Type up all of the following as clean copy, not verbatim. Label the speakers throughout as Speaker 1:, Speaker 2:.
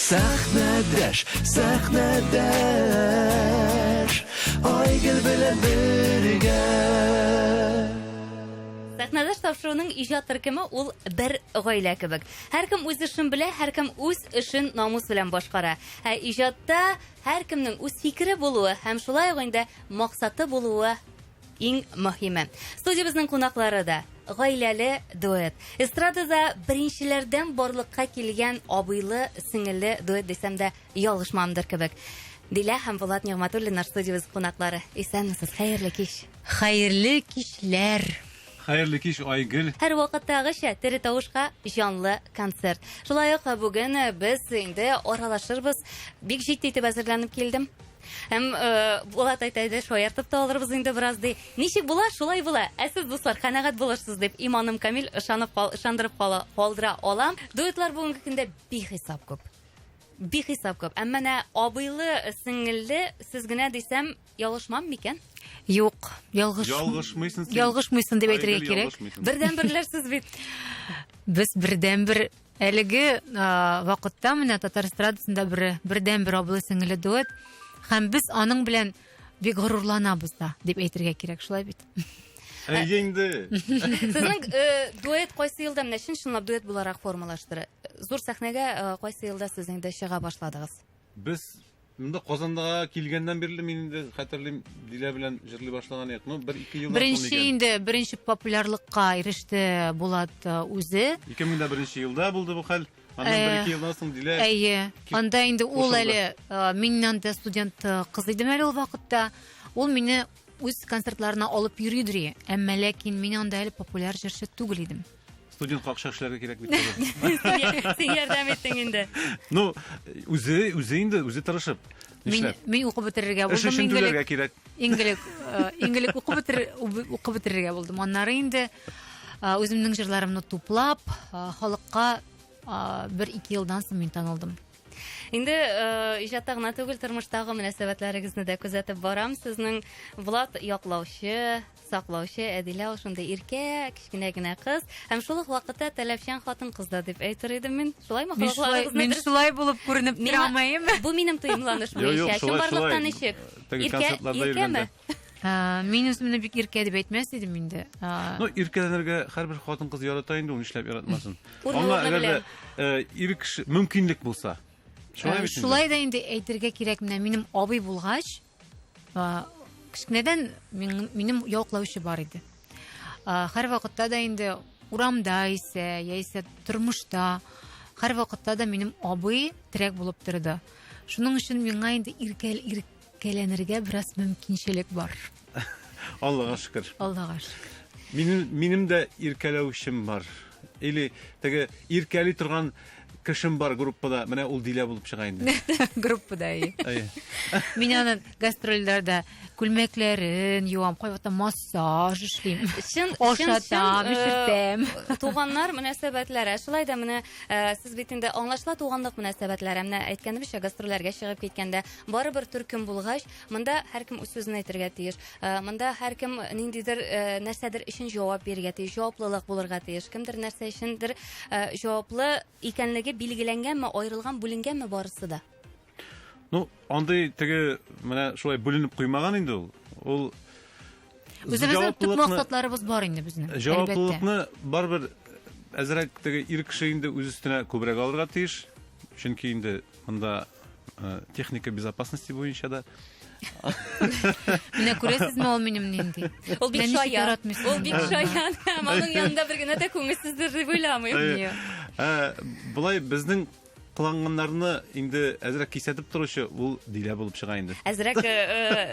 Speaker 1: Сәхнәдәш, сәхнәдәш, Айгөл белән бергә.
Speaker 2: Сәхнәдәш тапшыруының иҗат төркеме ул бер гаилә кебек. Һәркем үз эшен белә, һәркем үз эшен намус белән башкара. Ә иҗатта һәркемнең үз фикере булуы һәм шулай ук инде максаты булуы иң мөһиме. Студиябезнең кунаклары да гаиләле дуэт. Эстрадада беренчеләрдән барлыкка килгән абыйлы, сеңелле дуэт дисәм дә ялгышмамдыр кебек. Дилә һәм Булат Нигъмәтуллиннар студиябез кунаклары. Исәнмесез, хәерле кич.
Speaker 3: Хәерле кичләр.
Speaker 4: Хәерле кич, Айгөл.
Speaker 2: Һәр вакыттагыча тере тавышка җанлы концерт. Шулай ук бүген без инде аралашырбыз. Бик җитди итеп әзерләнеп килдем. Һәм э, Булат әйтә иде, шаяртып та алырбыз инде бераз ди. Ничек була, шулай була. Ә сез, дуслар, канәгать булырсыз дип иманым камил, ышанып кал, ышандырып кала, калдыра алам. Дуэтлар бүгенге көндә бихисап күп. Бихисап күп. Әмма менә абыйлы, сеңелле сез генә дисәм, ялгышмам микән?
Speaker 3: Юк, ялгыш.
Speaker 4: Ялгышмыйсың син.
Speaker 3: Ялгышмыйсың дип әйтергә
Speaker 4: Айгөл,
Speaker 3: кирәк.
Speaker 4: ялгышмыйсың.
Speaker 2: Бердән-берләр сез бит.
Speaker 3: Без бердәнбер әлеге вакытта менә татар эстрадасында бер бердәнбер абыйлы сеңелле дуэт һәм без аның белән бик горурланабыз да дип әйтергә кирәк, шулай бит?
Speaker 4: Әйе инде.
Speaker 2: Сезнең э, дуэт кайсы елда менә чын-чынлап дуэт буларак формалашты? Зур сәхнәгә э, кайсы елда сез инде чыга башладыгыз?
Speaker 4: Без монда Казанга килгәннән бирле мин инде хәтерлим, Дилә белән җырлый башлаган идек. Ну, бер-ике елдан соң
Speaker 3: Беренче
Speaker 4: икән.
Speaker 3: инде беренче популярлыкка иреште Булат э, үзе.
Speaker 4: 2001 елда булды бу хәл. Аннан
Speaker 3: Э,
Speaker 4: бер-ике елдан соң Дилә
Speaker 3: Әйе. Анда инде ул
Speaker 4: кушылды.
Speaker 3: әле э, миннән дә студент э, кыз идем әле ул вакытта. Ул мине үз концертларына алып йөридер, әмма ләкин мин анда әле популяр җырчы түгел идем.
Speaker 4: Студентка акча эшләргә кирәк бит тоже.
Speaker 2: Син ярдәм иттең инде.
Speaker 4: Ну, үзе, үзе инде, үзе тырышып.
Speaker 3: Мин,
Speaker 4: Нишләп?
Speaker 3: мин укып бетерергә
Speaker 4: Эш
Speaker 3: булдым
Speaker 4: өчен
Speaker 3: иң
Speaker 4: түләргә
Speaker 3: элек.
Speaker 4: кирәк.
Speaker 3: Иң элек, э, иң элек укып бетер, укып бетерергә булдым. Аннары инде э, үземнең җырларымны туплап, э, халыкка бер-ике елдан соң мин танылдым.
Speaker 2: Инде э, иҗатта гына түгел, тормыштагы мөнәсәбәтләрегезне дә күзәтеп барам. Сезнең Влад яклаучы, саклаучы, Әдилә ул шундый иркә, кечкенә генә кыз һәм шул ук вакытта таләпчән хатын-кыз да дип әйтер идем мин. Шулаймы?
Speaker 3: Мин шулай,
Speaker 2: Холыкларыгызны
Speaker 3: мин
Speaker 2: дөрес-
Speaker 3: шулай булып күренеп
Speaker 2: Миңа-
Speaker 3: торам, әйеме?
Speaker 2: Бу минем тоемланыш
Speaker 4: Юк, юк,
Speaker 2: буенча.
Speaker 4: шулай,
Speaker 2: Чынбарлыкта
Speaker 4: шулай.
Speaker 2: ничек?
Speaker 4: Теге
Speaker 2: Иркә,
Speaker 4: концертларда
Speaker 2: иркәме?
Speaker 4: йөргәндә.
Speaker 3: Мин үземне бик иркә дип әйтмәс идем инде.
Speaker 4: Ну, иркәләнергә һәрбер хатын-кыз ярата инде, ул нишләп яратмасын.
Speaker 2: Урыны
Speaker 4: Аңа
Speaker 2: урыны
Speaker 4: әгәр дә
Speaker 2: белән.
Speaker 4: э, ир кеше мөмкинлек булса. Шулай бит инде.
Speaker 3: Шулай да инде әйтергә кирәк, менә минем абый булгач, кечкенәдән минем яклаучы бар иде. Һәр вакытта да инде урамда исә, яисә тормышта, һәр вакытта да минем абый терәк булып торды. Шуның өчен миңа инде иркәл иркәләнергә бераз мөмкинчелек бар.
Speaker 4: Аллага шөкер.
Speaker 3: Аллага шөкер.
Speaker 4: Минем, минем дә иркәләүчем бар. Или теге иркәли торган кешем бар группада. Менә ул Дилә булып чыга инде.
Speaker 3: Группада, әйе.
Speaker 4: Әйе.
Speaker 3: Мин аны гастрольләрдә күлмәкләрен юам, кайвакытта массаж эшлим.
Speaker 2: Чын, чын,
Speaker 3: Ашатам,
Speaker 2: чын, э,
Speaker 3: эчертәм.
Speaker 2: туганнар мөнәсәбәтләре. Шулай да менә э, сез бит инде аңлашыла туганлык мөнәсәбәтләре. Менә әйткәнебезчә, гастрольләргә чыгып киткәндә барыбер төркем булгач, монда һәркем үз сүзен әйтергә тиеш. Э, монда һәркем ниндидер э, нәрсәдер өчен җавап бирергә тиеш, җаваплылык булырга тиеш. Кемдер нәрсә өчендер э, җаваплы икәнлеге билгеләнгәнме, аерылган, бүленгәнме барысы да?
Speaker 4: Ну, андый теге менә шулай бүленеп куймаган инде ул. Ул
Speaker 3: Үзебезнең төп
Speaker 4: җаваплылыкны-
Speaker 3: максатларыбыз бар инде безнең. Әлбәттә.
Speaker 4: Җаваплылыкны барыбер әзрәк теге ир кеше инде үз өстенә күбрәк алырга тиеш. Чөнки инде монда э, техника безопасности буенча да
Speaker 3: Менә күрәсезме ул минем нинди?
Speaker 2: Ул бик
Speaker 3: Менә ничек
Speaker 2: шаян.
Speaker 3: яратмыйсың
Speaker 2: Ул бик
Speaker 3: мине?
Speaker 2: шаян. Һәм аның янында бер генә дә күңелсездер дип уйламыйм.
Speaker 4: Әйе. Ә, болай безнең кыланганнарны инде әзрәк кисәтеп торучы ул Дилә булып чыга инде.
Speaker 2: Әзрәк э,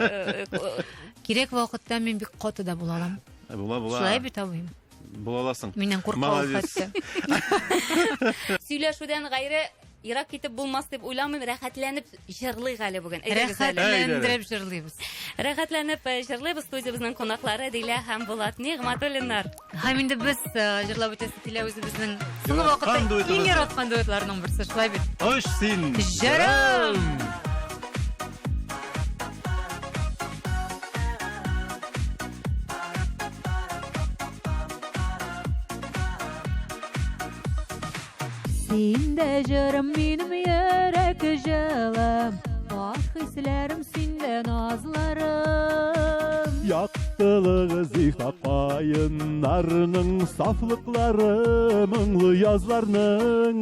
Speaker 2: э, э,
Speaker 3: Кирәк вакытта мин бик каты да була алам.
Speaker 4: Була, була.
Speaker 3: Шулай бит, абыем.
Speaker 4: Була аласың.
Speaker 3: Миннән курка ул
Speaker 4: Молодец.
Speaker 3: хәтта.
Speaker 2: Сөйләшүдән гайре ерак китеп булмас дип уйламыйм. Рәхәтләнеп җырлыйк әле бүген. Әйдәгез әле.
Speaker 3: Рәхәтләндереп җырлыйбыз.
Speaker 2: Рәхәтләнеп э, җырлыйбыз студиябезнең кунаклары Дилә һәм Булат Нигъмәтуллиннар.
Speaker 3: Һәм инде без э, җырлап үтәсе килә үзебезнең соңгы
Speaker 4: Яраткан
Speaker 3: вакытта иң
Speaker 4: дуэтыбызны.
Speaker 3: яраткан дуэтларның берсе, шулай бит?
Speaker 4: Оч син.
Speaker 3: Җырым! Син дә җырым минем йөрәк. Изге җылым, Ак хисләрем синдә назларым.
Speaker 1: Яктылыгы зифа каеннарның, Сафлыклары моңлы язларның.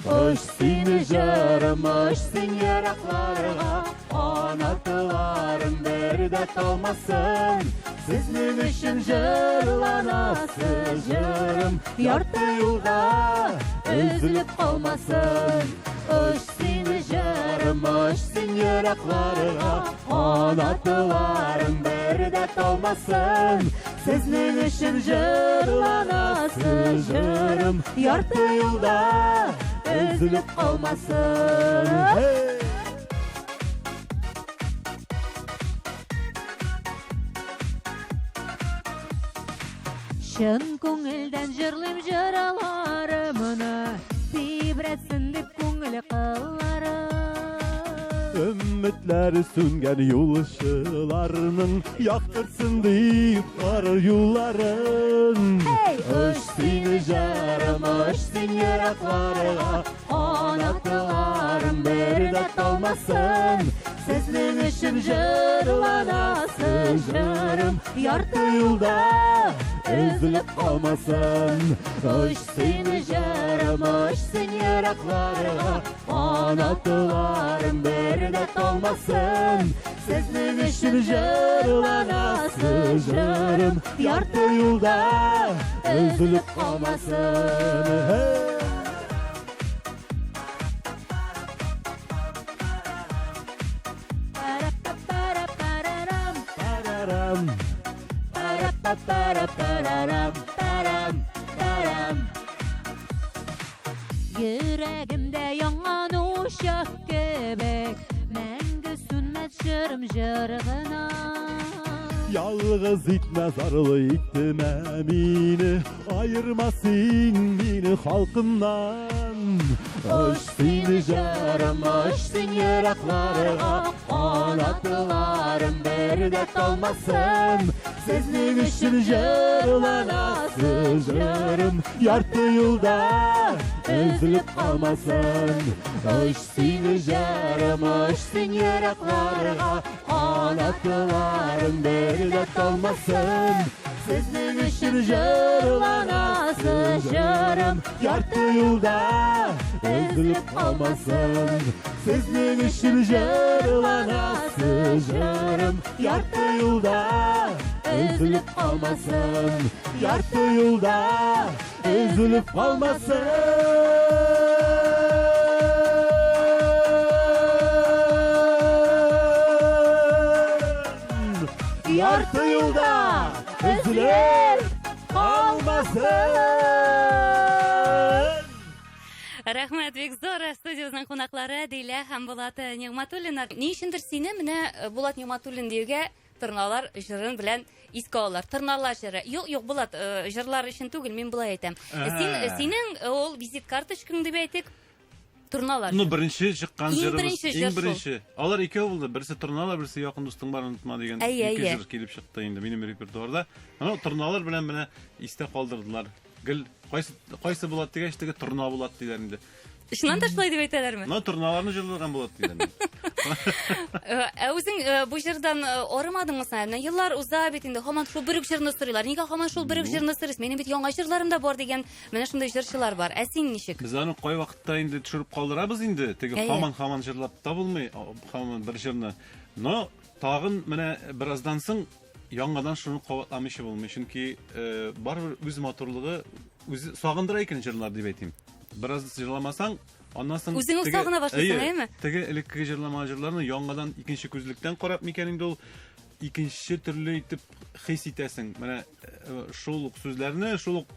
Speaker 1: Оч син, җырым, оч син еракларга, Канатларың бер дә талмасын. Сезнең өчен җырланасы җырым, Ярты юлда өзелеп калмасын. Оч син, җырым, оч син еракларга, Канатларың бер дә талмасын. Сезнең өчен җырланасы җырым, Ярты юлда өзелеп калмасын. Hey!
Speaker 3: Чын күңелдән җырлыйм җыраларымны, Тибрәтсен дип күңел кылларым.
Speaker 1: Өметләре сүнгән юлчыларның Яктыртсын дип барыр юлларын.
Speaker 3: Hey!
Speaker 1: Оч син, җырым, оч син еракларга, Канатларың бер дә талмасын.
Speaker 3: Сезнең өчен җырланасы җырым,
Speaker 1: Ярты юлда өзелеп калмасын. Оч син, җырым, оч син еракларга, Канатларың бер дә талмасын. Сезнең өчен җырланасы җырым, Ярты юлда өзелеп калмасын. Hey!
Speaker 3: Парам,
Speaker 1: Парарам.
Speaker 3: парам, парам, парам. Йөрәгемдә янган учак кебек, Мәңге сүнмәс җырым җыр гына.
Speaker 1: Ялгыз итмә, зарлы итмә мине, Аерма син мине халкымнан. Оч син, җырым, оч син еракларга, Канатларың бер дә талмасын. Сезнең өчен җырланасы җырым, Ярты юлда өзелеп калмасын. Оч син, җырым, оч син еракларга, Канатларың бер дә талмасын. Сезнең өчен җырланасы җырым, Ярты юлда өзелеп калмасын. Сезнең өчен җырланасы җырым, Ярты юлда өзелеп калмасын. Ярты юлда өзелеп калмасын. Ярты юлда өзелеп калмасын.
Speaker 2: Рәхмәт, бик зур студиябезнең кунаклары Дилә һәм Булат Нигъмәтуллиннар. Ни өчендер сине менә Булат Нигъмәтуллин диюгә Торналар җырын белән искә алалар. Торналар җыры. Юк, юк, Булат, җырлар өчен түгел, мин болай әйтәм. Син, синең ул визит карточкаң дип әйтик, Торналар.
Speaker 4: Ну, беренче чыккан
Speaker 2: Иң
Speaker 4: җырыбыз.
Speaker 2: беренче
Speaker 4: Иң
Speaker 2: җыр шул.
Speaker 4: беренче. Алар икәү булды. Берсе Торналар, берсе Якын дустың бар онытма дигән
Speaker 2: Әйе,
Speaker 4: ике
Speaker 2: әйе.
Speaker 4: җыр килеп чыкты инде минем репертуарда. Аны Торналар белән менә истә калдырдылар. Гел кайсы кайсы Булат дигәч, теге Торна Булат диләр инде.
Speaker 2: Чыннан да шулай дип әйтәләрме?
Speaker 4: Но Торналарны җырлаган Булат диләр.
Speaker 2: Ә үзең бу җырдан арымадыңмы соң? Менә еллар уза бит инде, һаман шул бер үк җырны сорыйлар. Нигә һаман шул бер үк җырны сорыйсыз? Минем бит яңа җырларым да бар дигән менә шундый җырчылар бар. Ә син ничек?
Speaker 4: Без аны кай вакытта инде төшереп калдырабыз инде. Теге һаман-һаман җырлап та булмый, һаман бер җырны. Но тагын менә бераздан соң яңадан шуны кабатламыйча булмый. Чөнки барыбер үз матурлыгы үзе сагындыра икән җырлар дип әйтим. Бераз җырламасаң, аннан соң
Speaker 2: Үзең үк сагына башлыйсың, әйеме?
Speaker 4: Теге элеккеге җырламаган җырларны яңадан икенче күзлектән карап микән инде ул икенче төрле итеп хис итәсең. Менә шул ук сүзләрне, шул ук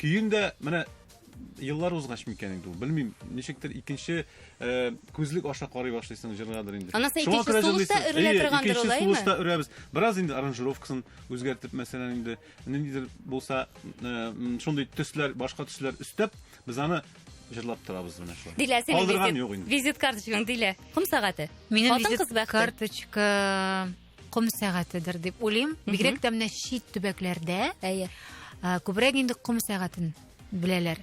Speaker 4: көен дә менә еллар узгач микән инде ул, белмим, ничектер икенче күзлек аша карый башлыйсың җыргадыр инде.
Speaker 2: Аннан соң
Speaker 4: Шуңа
Speaker 2: икенче
Speaker 4: күрә
Speaker 2: сулышта
Speaker 4: җырлыйсың.
Speaker 2: өрелә
Speaker 4: Әйе,
Speaker 2: торгандыр
Speaker 4: икенче
Speaker 2: ул, әйеме?
Speaker 4: сулышта өрәбез. Бераз инде аранжировкасын үзгәртеп, мәсәлән, инде ниндидер булса, шундый төсләр, башка төсләр өстәп, без аны җырлап торабыз менә шулай.
Speaker 2: Дилә, синең
Speaker 4: Калдырган юк инде.
Speaker 2: визит карточкаң, Дилә. Ком сәгате.
Speaker 3: Минем
Speaker 2: Хатын
Speaker 3: визит
Speaker 2: кыз бәхте.
Speaker 3: карточка ком сәгатедер дип уйлыйм. Бигрәк тә менә чит төбәкләрдә
Speaker 2: Әйе.
Speaker 3: күбрәк инде ком сәгатен беләләр.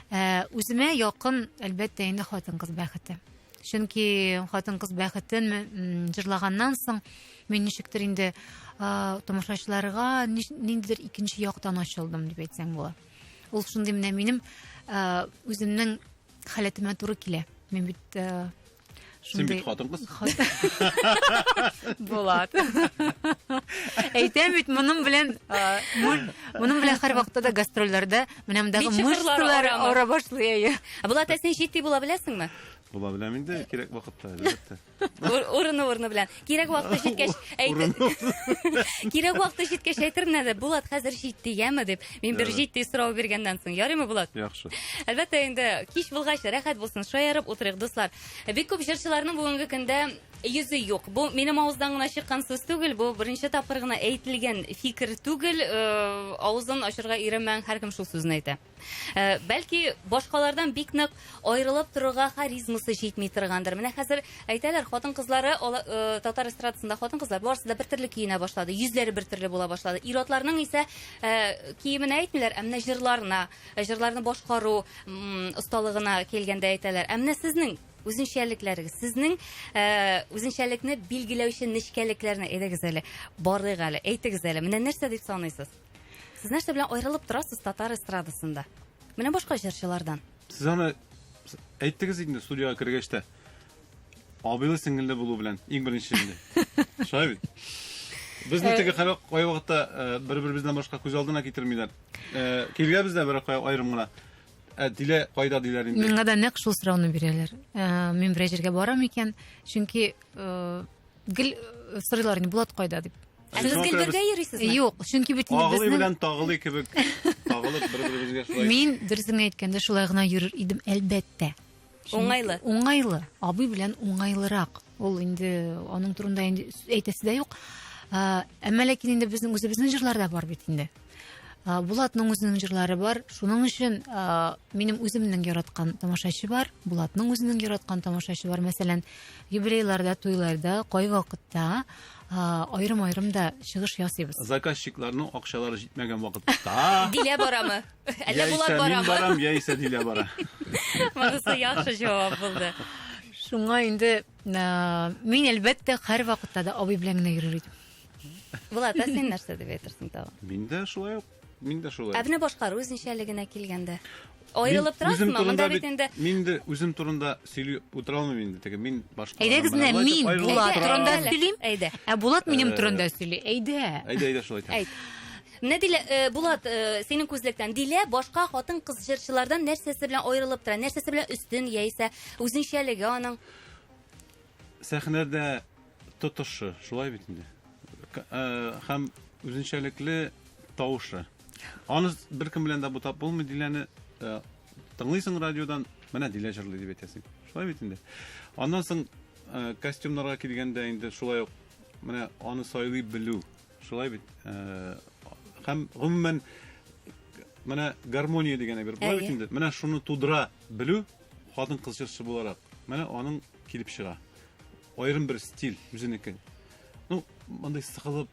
Speaker 3: Үземә якын, әлбәттә, инде хатын-кыз бәхете. Чөнки хатын-кыз бәхетен җырлаганнан соң мин ничектер инде тамашачыларга ниндидер икенче яктан ачылдым дип әйтсәң була. Ул шундый менә минем үземнең халәтемә туры килә. Мин бит
Speaker 4: Син бит хатын-кыз.
Speaker 3: Булат. Әйтәм бит, моның белән моның белән һәрвакытта да гастрольләрдә менә мондагы мышцалар ара башлый. Әйе.
Speaker 2: Булат, ә син җитди була беләсеңме?
Speaker 4: Була беләм инде, кирәк вакытта, әлбәттә.
Speaker 2: Урыны урыны белән. Кирәк вакыты җиткәч, әйт. Кирәк вакыты җиткәч әйтермен әле, Булат хәзер җитди, яме дип. Мин бер җитди сорау биргәннән соң, ярыймы, Булат?
Speaker 4: Яхшы.
Speaker 2: Әлбәттә инде, кич булгач, рәхәт булсын, шаярып утырыйк, дуслар. Бик күп җырчыларның бүгенге көндә йөзе юк. Бу минем авыздан гына чыккан сүз түгел, бу беренче тапкыр гына әйтелгән фикер түгел. Э, авызын ачырга өйрәнмәгән һәркем шул сүзне әйтә. Э, бәлки башкалардан бик нык аерылып торырга харизмасы җитми торгандыр. Менә хәзер әйтәләр, хатын-кызлары э, татар эстрадасында хатын-кызлар барысы да бер төрле киенә башлады, йөзләре бер төрле була башлады. Ир-атларның исә э, киеменә әйтмиләр, ә менә җырларына, җырларны башкару осталыгына килгәндә әйтәләр. Ә менә сезнең үзенчәлекләрегез, сезнең үзенчәлекне билгеләүче нечкәлекләрне әйдәгез әле, барлыйк әле, әйтегез әле. Менә нәрсә дип саныйсыз? Сез нәрсә белән аерылып торасыз татар эстрадасында? Менә башка җырчылардан.
Speaker 4: Сез аны әйттегез инде студиягә кергәч тә. Абыйлы сеңелле булу белән иң беренче инде. Шулай бит. Безне теге хәле кайвакытта э, бер-беребездән башка күз алдына китермиләр. Э, килгәнбез дә бер кая аерым гына. Ә Дилә кайда диләр инде.
Speaker 3: Миңа да нәкъ шул сорауны бирәләр. Э, мин берәр җиргә барам икән, чөнки гел сорыйлар инде, Булат кайда дип.
Speaker 2: Ә сез гел бергә йөрисезме?
Speaker 3: Юк, чөнки бит инде
Speaker 4: Агылый белән тагылый кебек тагылып бер-беребезгә шулай.
Speaker 3: Мин дөресен әйткәндә шулай гына йөрер идем, әлбәттә.
Speaker 2: Уңайлы.
Speaker 3: Уңайлы. Абый белән уңайлырак. Ул инде аның турында инде әйтәсе дә юк. Әмма ләкин инде безнең үзебезнең җырлар да бар бит инде. Булатның үзенең җырлары бар. Шуның өчен минем үземнең яраткан тамашачы бар, Булатның үзенең яраткан тамашачы бар. Мәсәлән, юбилейларда, туйларда кайвакытта аерым-аерым да чыгыш ясыйбыз.
Speaker 4: Заказчикларның акчалары җитмәгән вакытта.
Speaker 2: Дилә барамы? Әллә Булат
Speaker 4: барамы? Мин барам, яисә Дилә бара.
Speaker 2: Монысы яхшы җавап булды.
Speaker 3: Шуңа инде мин әлбәттә һәрвакытта да абый белән генә йөрер идем.
Speaker 2: Булат, ә син нәрсә дип әйтерсең тагын?
Speaker 4: Мин дә шулай ук. Мин дә шулай.
Speaker 2: Ә менә башкару үзенчәлегенә килгәндә. Аерылып торасызмы? Монда бит инде
Speaker 4: Мин инде үзем турында сөйли утыра алмыйм инде. Теге мин башка.
Speaker 3: Әйдәгез менә мин Булат турында сөйлим.
Speaker 2: Әйдә.
Speaker 3: Ә Булат минем э, турында сөйли. Әйдә.
Speaker 4: Әйдә, әйдә шулай итәм.
Speaker 2: Әйт. Менә Дилә, э, Булат, э, синең күзлектән Дилә башка хатын-кыз җырчылардан нәрсәсе белән аерылып тора? Нәрсәсе белән өстен яисә үзенчәлеге аның?
Speaker 4: Сәхнәдә тотышы, шулай бит инде. Һәм үзенчәлекле тавышы. Аны беркем белән дә бутап булмый Диләне э, тыңлыйсың радиодан, менә Дилә җырлый дип әйтәсең. Шулай бит инде. Аннан соң э, костюмнарга килгәндә инде шулай ук менә аны сайлый белү. Шулай бит. Э, һәм гомумән менә гармония дигән әйбер була бит инде. Менә шуны тудыра белү хатын-кыз җырчы буларак. Менә аның килеп чыга. Аерым бер стиль үзенеке. Ну, мондый сыгылып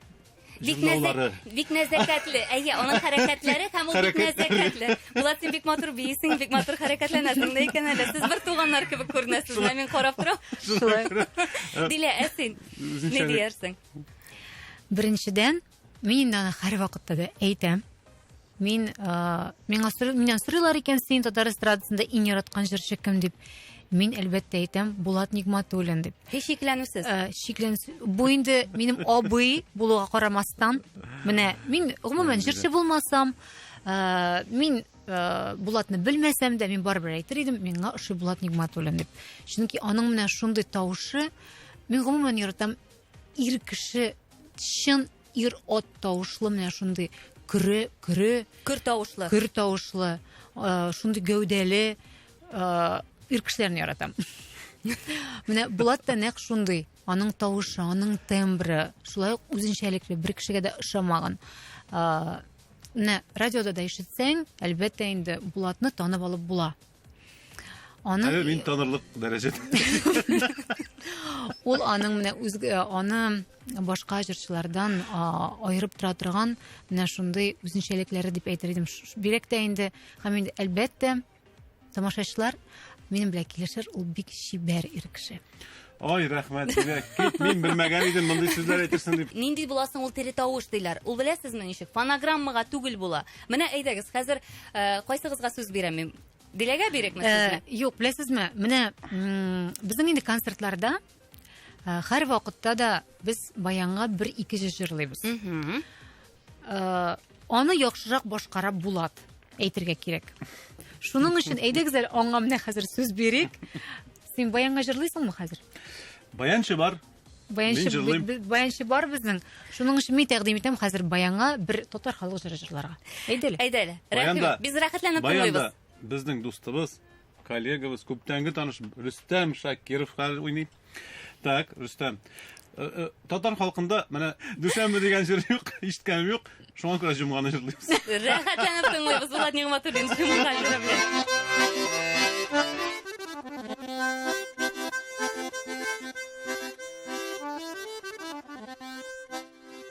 Speaker 2: Бик нәзәк, бик нәзәкәтле. Әйе, аның хәрәкәтләре һәм ул бик нәзәкәтле. Булат, син бик матур биисең, бик матур хәрәкәтләнәсең дә икән әле. Сез бер туганнар кебек күренәсез, менә мин карап торам.
Speaker 3: Шулай.
Speaker 2: Дилә, ә син ни диярсең?
Speaker 3: Беренчедән, мин инде аны һәрвакытта да әйтәм. Мин, миңа миннән сорыйлар икән, син татар эстрадасында иң яраткан җырчы кем дип. Мин әлбәттә әйтәм, Булат Нигматуллин дип.
Speaker 2: Һич шикләнүсез.
Speaker 3: Шикләнүсез. Бу инде минем абый булуга карамастан, менә мин гомумән җырчы булмасам, мин Булатны белмәсәм дә, мин барыбер әйтер идем, миңа ошый Булат Нигматуллин дип. Чөнки аның менә шундый тавышы, мин гомумән яратам ир кеше чын ир-ат тавышлы менә шундый көре, көре.
Speaker 2: Көр тавышлы.
Speaker 3: Көр тавышлы, э, шундый гәүдәле э, ир кешеләрне яратам. Менә Булат та нәкъ шундый. Аның тавышы, аның тембры шулай ук үзенчәлекле, бер кешегә дә ошамаган. Э, менә радиода да ишетсәң, әлбәттә инде Булатны танып алып була.
Speaker 4: Аның Әле мин танырлык дәрәҗәдә.
Speaker 3: Ул аның менә үз э, аны башка җырчылардан аерып тора торган менә шундый үзенчәлекләре дип әйтер идем. Бигрәк тә инде һәм инде әлбәттә тамашачылар минем белән килешер, ул бик чибәр ир кеше.
Speaker 4: Ой, рәхмәт, Дилә. Кит, мин белмәгән идем, мондый сүзләр әйтерсең дип.
Speaker 2: Нинди була соң ул тере тавыш диләр? Ул беләсезме ничек? Фонограммага түгел була. Менә әйдәгез, хәзер э, кайсыгызга сүз бирәм мин? Диләгә бирикме
Speaker 3: Э,
Speaker 2: сүзне?
Speaker 3: Юк, беләсезме, менә безнең инде концертларда э, һәр вакытта да без баянга бер-ике җыр җырлыйбыз. Э, аны яхшырак башкара Булат, әйтергә кирәк. Шуның өчен әйдәгез әле аңа менә хәзер сүз бирик. Син баянга җырлыйсыңмы хәзер?
Speaker 4: Баянчы бар.
Speaker 3: Баянчы,
Speaker 4: Мин җырлыйм.
Speaker 3: баянчы бар безнең. Шуның өчен мин тәкъдим итәм хәзер баянга бер татар халык җыры җырларга. Әйдә әле.
Speaker 2: Әйдә әле. Рәхим,
Speaker 4: Баянда-
Speaker 2: без рәхәтләнеп
Speaker 4: Баянда
Speaker 2: тыңлыйбыз.
Speaker 4: безнең дустыбыз, коллегабыз, күптәнге таныш Рөстәм Шакиров хәзер уйный. Так, Рөстәм. Э, э, Татар халкында менә дүшәмбе дигән җыр юк, ишеткәнем юк. Шуңа күрә җомганы җырлыйбыз.
Speaker 2: Рәхәтләнеп тыңлыйбыз Булат Нигъмәтуллин җомга җыры белән.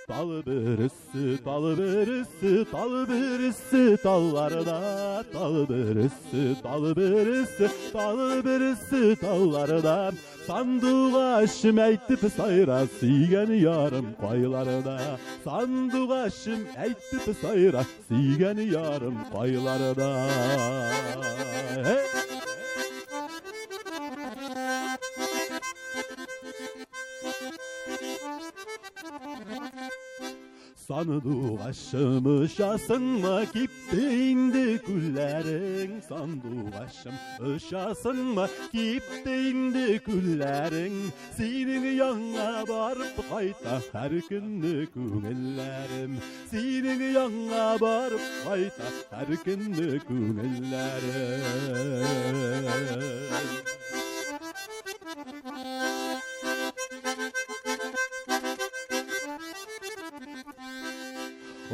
Speaker 1: Тал бересе, тал бересе, тал бересе, талларда, тал бересе, тал бересе, тал бересе, талларда. Сандугашым әйтеп сайра, сөйгән ярым кайларда. Сандугашым әйтеп сайра, сөйгән ярым кайларда. Hey! Сандугашым очасыңмы кипте инде күлләрең Сандугашым очасыңмы кипте инде күлләрең Синең янга барып кайта һәр көнне күңелләрем Синең янга барып кайта һәр көнне күңелләрем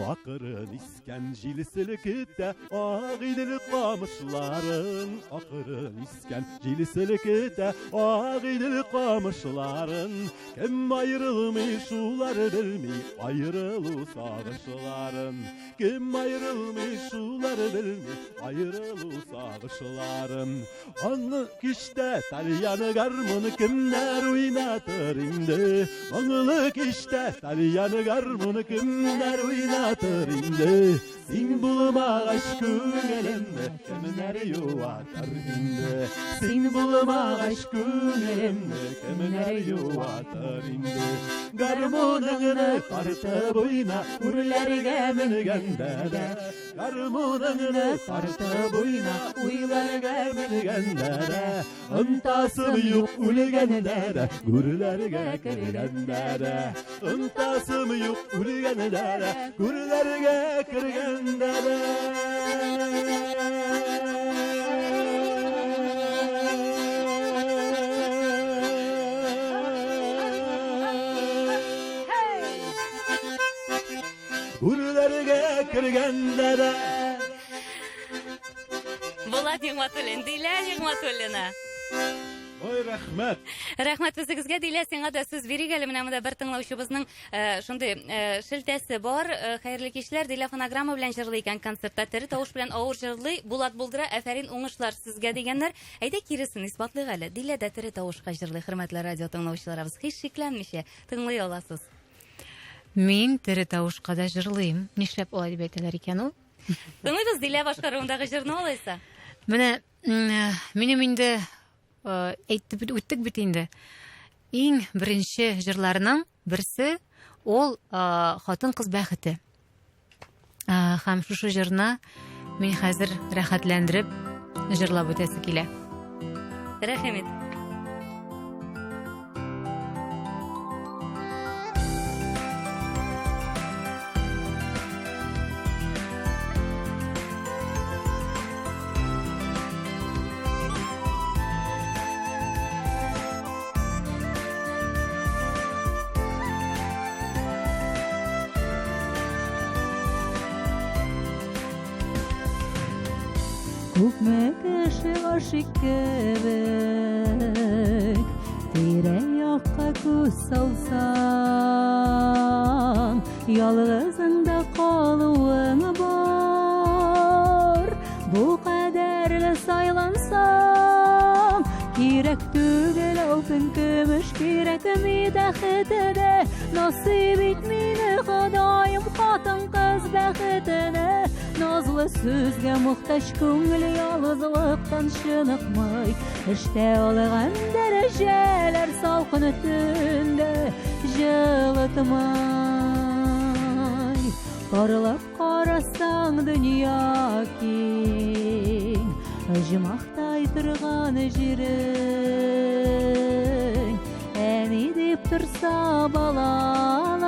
Speaker 1: Акырын искән җил селкетә Агыйдел камышларын Акырын искән җил селкетә Агыйдел камышларын Кем аерылмый шулар белми Аерылу сагышларын Кем аерылмый шулар белми Аерылу сагышларын Аны кичтә тальян гармун кемнәр уйнатыр инде Моңлы кичтә тальян гармун кемнәр уйнатыр инде Син булмагач күңелемне кемнәр юатыр инде Син булмагач күңелемне кемнәр юатыр инде Гармуныңны тартып уйна үрләргә менгәндә дә Гармуныңны тартып уйна уйларга менгәндә дә Онтасым юк үлгәндә дә гүрләргә кергәндә дә Онтасым юк үлгәндә дә гүрләргә кергәндә дә Гүрләргә кергәндә дә
Speaker 2: Булат Нигъмәтуллин, Дилә Нигъмәтуллина.
Speaker 4: Ой, рәхмәт.
Speaker 2: Рәхмәт үзегезгә, Дилә, сиңа да сүз бирик әле. Менә монда бер тыңлаучыбызның э, шундый э, шелтәсе бар. Э, хәерле кичләр. Дилә фонограмма белән җырлый икән концертта. Тере тавыш белән авыр җырлый. Булат булдыра. Афәрин, уңышлар сезгә дигәннәр. Әйдә киресен исбатлыйк әле. Дилә дә тере тавышка җырлый, хөрмәтле радио тыңлаучыларыбыз. Һич шикләнмичә тыңлый аласыз.
Speaker 3: Мин тере тавышка да җырлыйм. Нишләп алай дип әйтәләр икән ул?
Speaker 2: Тыңлыйбыз Дилә башкаруындагы җырны алайса.
Speaker 3: Менә минем инде әйтеп үттек бит инде. Иң беренче җырларның берсе ул хатын-кыз бәхете. Һәм шушы җырны мин хәзер рәхәтләндереп җырлап үтәсе килә.
Speaker 2: Рәхим ит.
Speaker 1: Күпме кеше гашыйк кебек Тирә-якка күз салсаң, Ялгызың да калуың бар. Бу кадәрле сайлансаң, алтын көмеш кирәкми бәхете дә. Насыйп ит мине, Ходаем, хатын-кыз бәхетенә. Назлы сүзгә мохтаҗ күңел ялгызлыктан чыныкмый. Эштә алган дәрәҗәләр салкын төндә җылытмый. Парлап карасаң дөнья киң, оҗмахтай торган җирең. Әни дип торса балалар,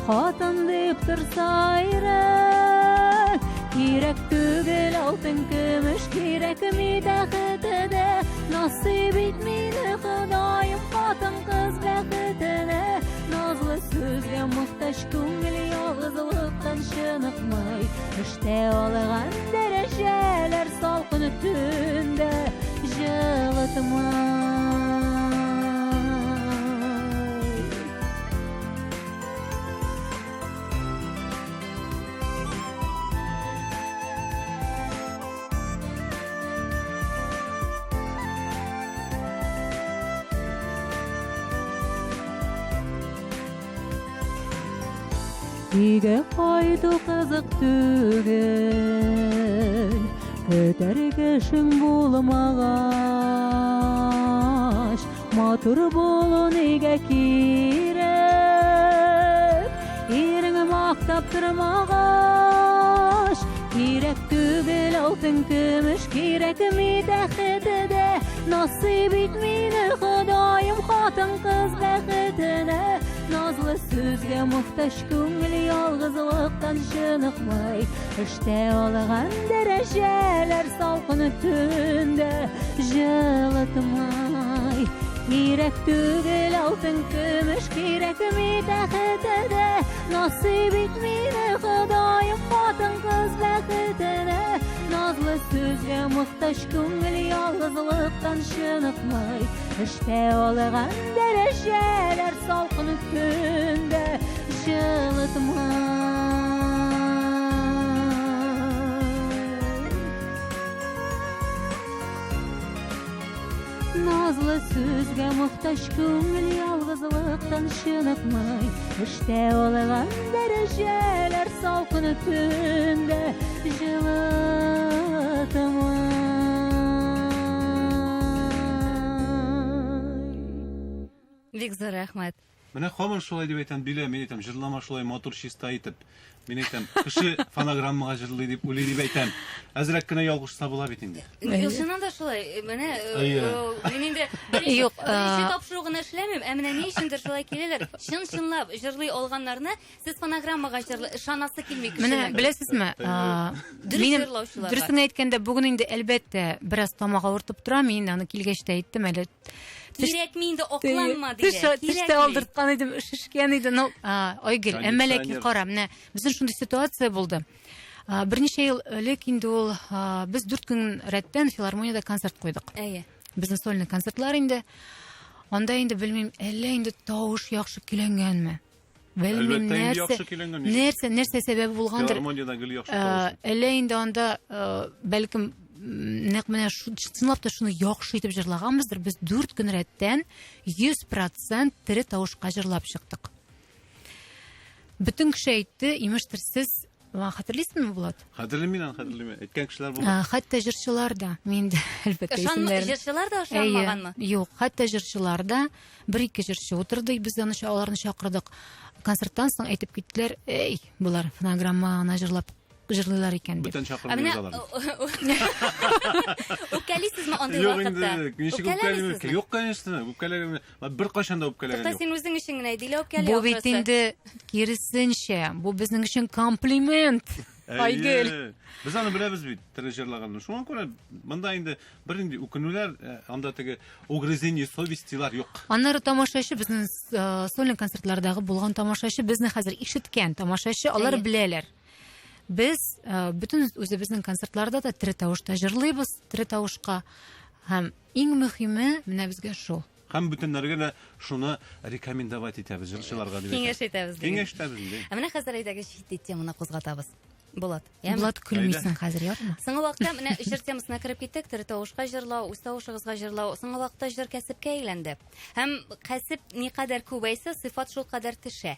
Speaker 1: хатын дип торса ирең. Кирәк түгел алтын көмеш, кирәкми бәхете дә. Насыйп ит мине, Ходаем, хатын-кыз бәхетенә. Назлы сүзгә мохтаҗ күңел ялгызлыктан чыныкмый. Эштә алган дәрәҗәләр салкын төндә җылытмый. Өйгә кайту кызык түгел, көтәр кешең булмагач, матур булу нигә кирәк? Ирең мактап тормагач, кирәк түгел алтын көмеш, кирәкми тәхете дә. Насыйп ит мине, Ходаем, хатын-кыз бәхетенә. Назлы сүзгә мохтаҗ күңел ялгызлыктан чыныкмый. Эштә алган дәрәҗәләр салкын төндә җылытмый. Кирәк түгел алтын көмеш, кирәкми тәхете дә. Насыйп ит мине, Ходаем, хатын-кыз бәхетенә. Назлы сүзгә мохтаҗ күңел ялгызлыктан чыныкмый. Эштә алган дәрәҗәләр салкын төндә җылытмый. Назлы сүзгә мохтаҗ күңел ялгызлыктан чыныкмый. Эштә алган дәрәҗәләр салкын төндә җылытмый.
Speaker 2: Бик зур рәхмәт.
Speaker 4: Менә һаман шулай дип әйтәм, Дилә, мин әйтәм, җырлама шулай матур, чиста итеп. Мин әйтәм, кеше фонограммага җырлый дип уйлый дип әйтәм. Әзрәк кенә ялгышса була бит инде.
Speaker 2: Юк, чыннан да шулай. Менә мин инде беренче тапшыру гына эшләмим, ә менә ни өчендер шулай киләләр. Чын-чынлап җырлый алганнарны сез фонограммага җырлый, ышанасы килми
Speaker 3: кешенең. Менә беләсезме,
Speaker 2: дөрес җырлаучыларга.
Speaker 3: Дөресен әйткәндә, бүген инде әлбәттә бераз тамак авыртып тора. Мин аны килгәч тә әйттем әле.
Speaker 2: Кирәкми инде, акланма диләр.
Speaker 3: Теш тә алдырткан идем, шешкән иде. Ну, Айгөл, әмма ләкин кара, менә безнең шундый ситуация булды. Берничә ел элек инде ул без 4 көн рәттән филармониядә концерт куйдык.
Speaker 2: Әйе.
Speaker 3: Безнең сольный концертлар инде. Анда инде белмим, әллә инде тавыш яхшы көйләнгәнме? Белмим, нәрсә, нәрсә, нәрсә сәбәбе булгандыр.
Speaker 4: Филармониядә гел яхшы тавыш.
Speaker 3: Әллә инде анда, бәлкем, нәкъ менә чынлап та шуны яхшы итеп җырлаганбыздыр. Без 4 көн рәттән 100% тере тавышка җырлап чыктык. Бөтен кеше әйтте, имештер, сез хәтерлисеңме, Булат?
Speaker 4: Хәтерлим мин аны, хәтерлим. Әйткән кешеләр булды.
Speaker 3: Хәтта җырчылар да, мин дә, әлбәттә, исемнәрен.
Speaker 2: Җырчылар да ышанмаганмы?
Speaker 3: Юк, хәтта җырчылар да, бер-ике җырчы утырды, без аны аларны чакырдык. Концерттан соң әйтеп киттеләр, эй, болар фонограмма гына җырлап җырлыйлар икән дип.
Speaker 4: Бүтән чакырмыйбыз аларны.
Speaker 2: Үпкәлисезме андый вакытта?
Speaker 4: Юк инде, ничек үпкәлим? Юк, конечно, үпкәләгән. Бер кайчан да үпкәләгән
Speaker 2: юк. Син үзең өчен генә Дилә үпкәли.
Speaker 3: Бу бит инде киресенчә, бу безнең өчен комплимент. Айгөл.
Speaker 4: Без аны беләбез бит, тере җырлаганны. Шуңа күрә монда инде бернинди үкенүләр, анда теге угрызение совестилар юк.
Speaker 3: Аннары тамашачы безнең сольный концертлардагы булган тамашачы, безне хәзер ишеткән тамашачы, алар беләләр. Без бөтен үзебезнең концертларда да тере тавышта җырлыйбыз, тере тавышка. Һәм иң мөһиме менә безгә шул.
Speaker 4: Һәм бүтәннәргә дә шуны рекомендовать итәбез җырчыларга дип.
Speaker 2: Киңәш итәбез.
Speaker 4: Киңәш итәбез инде.
Speaker 2: Ә менә хәзер әйдәгез җитди теманы кузгатабыз. Булат. Яме?
Speaker 3: Булат көлмисең хәзер, ярмы?
Speaker 2: Соңгы вакытта менә җыр темасына кереп киттек, тере тавышка җырлау, үз тавышыгызга җырлау. Соңгы вакытта җыр кәсепкә әйләнде. Һәм кәсеп никадәр күбәйсә, сыйфат шул кадәр төшә.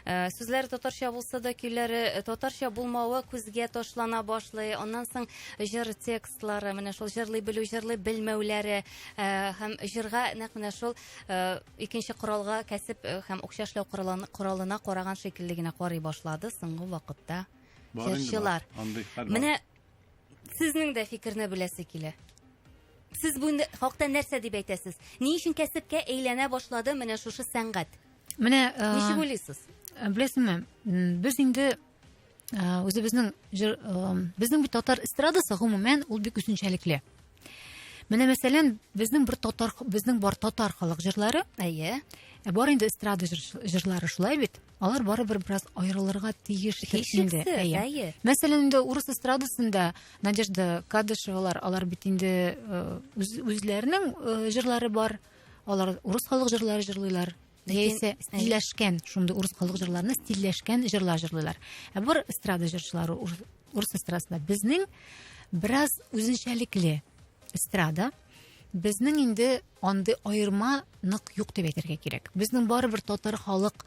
Speaker 2: Сүзләре татарча булса да, көйләре татарча булмавы күзгә ташлана башлый. Аннан соң җыр текстлары, менә шул җырлый белү, җырлый белмәүләре һәм җырга нәкъ менә шул икенче коралга кәсеп һәм акча эшләү коралына караган шикелле генә карый башлады соңгы вакытта җырчылар. Менә сезнең дә фикерне беләсе килә. Сез бу хакта нәрсә дип әйтәсез? Ни өчен кәсепкә әйләнә башлады менә шушы сәнгать?
Speaker 3: Менә
Speaker 2: ничек уйлыйсыз?
Speaker 3: Беләсеңме, без инде үзебезнең җыр безнең бит татар эстрадасы гомумән ул бик үзенчәлекле. Менә мәсәлән, безнең бер татар безнең бар татар халык җырлары.
Speaker 2: Әйе.
Speaker 3: Ә бар инде эстрада җырлары шулай бит. Алар барыбер бераз аерылырга тиеш инде.
Speaker 2: Әйе.
Speaker 3: Мәсәлән, инде урыс эстрадасында Надежда Кадышевалар, алар бит инде үзләренең җырлары бар. Алар урыс халык җырлары җырлыйлар. Яисә стильләшкән, шундый урыс халык җырларына стильләшкән җырлар җырлыйлар. Ә бар эстрада җырчылары урыс эстрадасында безнең бераз үзенчәлекле эстрада. Безнең инде андый аерма нык юк дип әйтергә кирәк. Безнең барыбер татар халык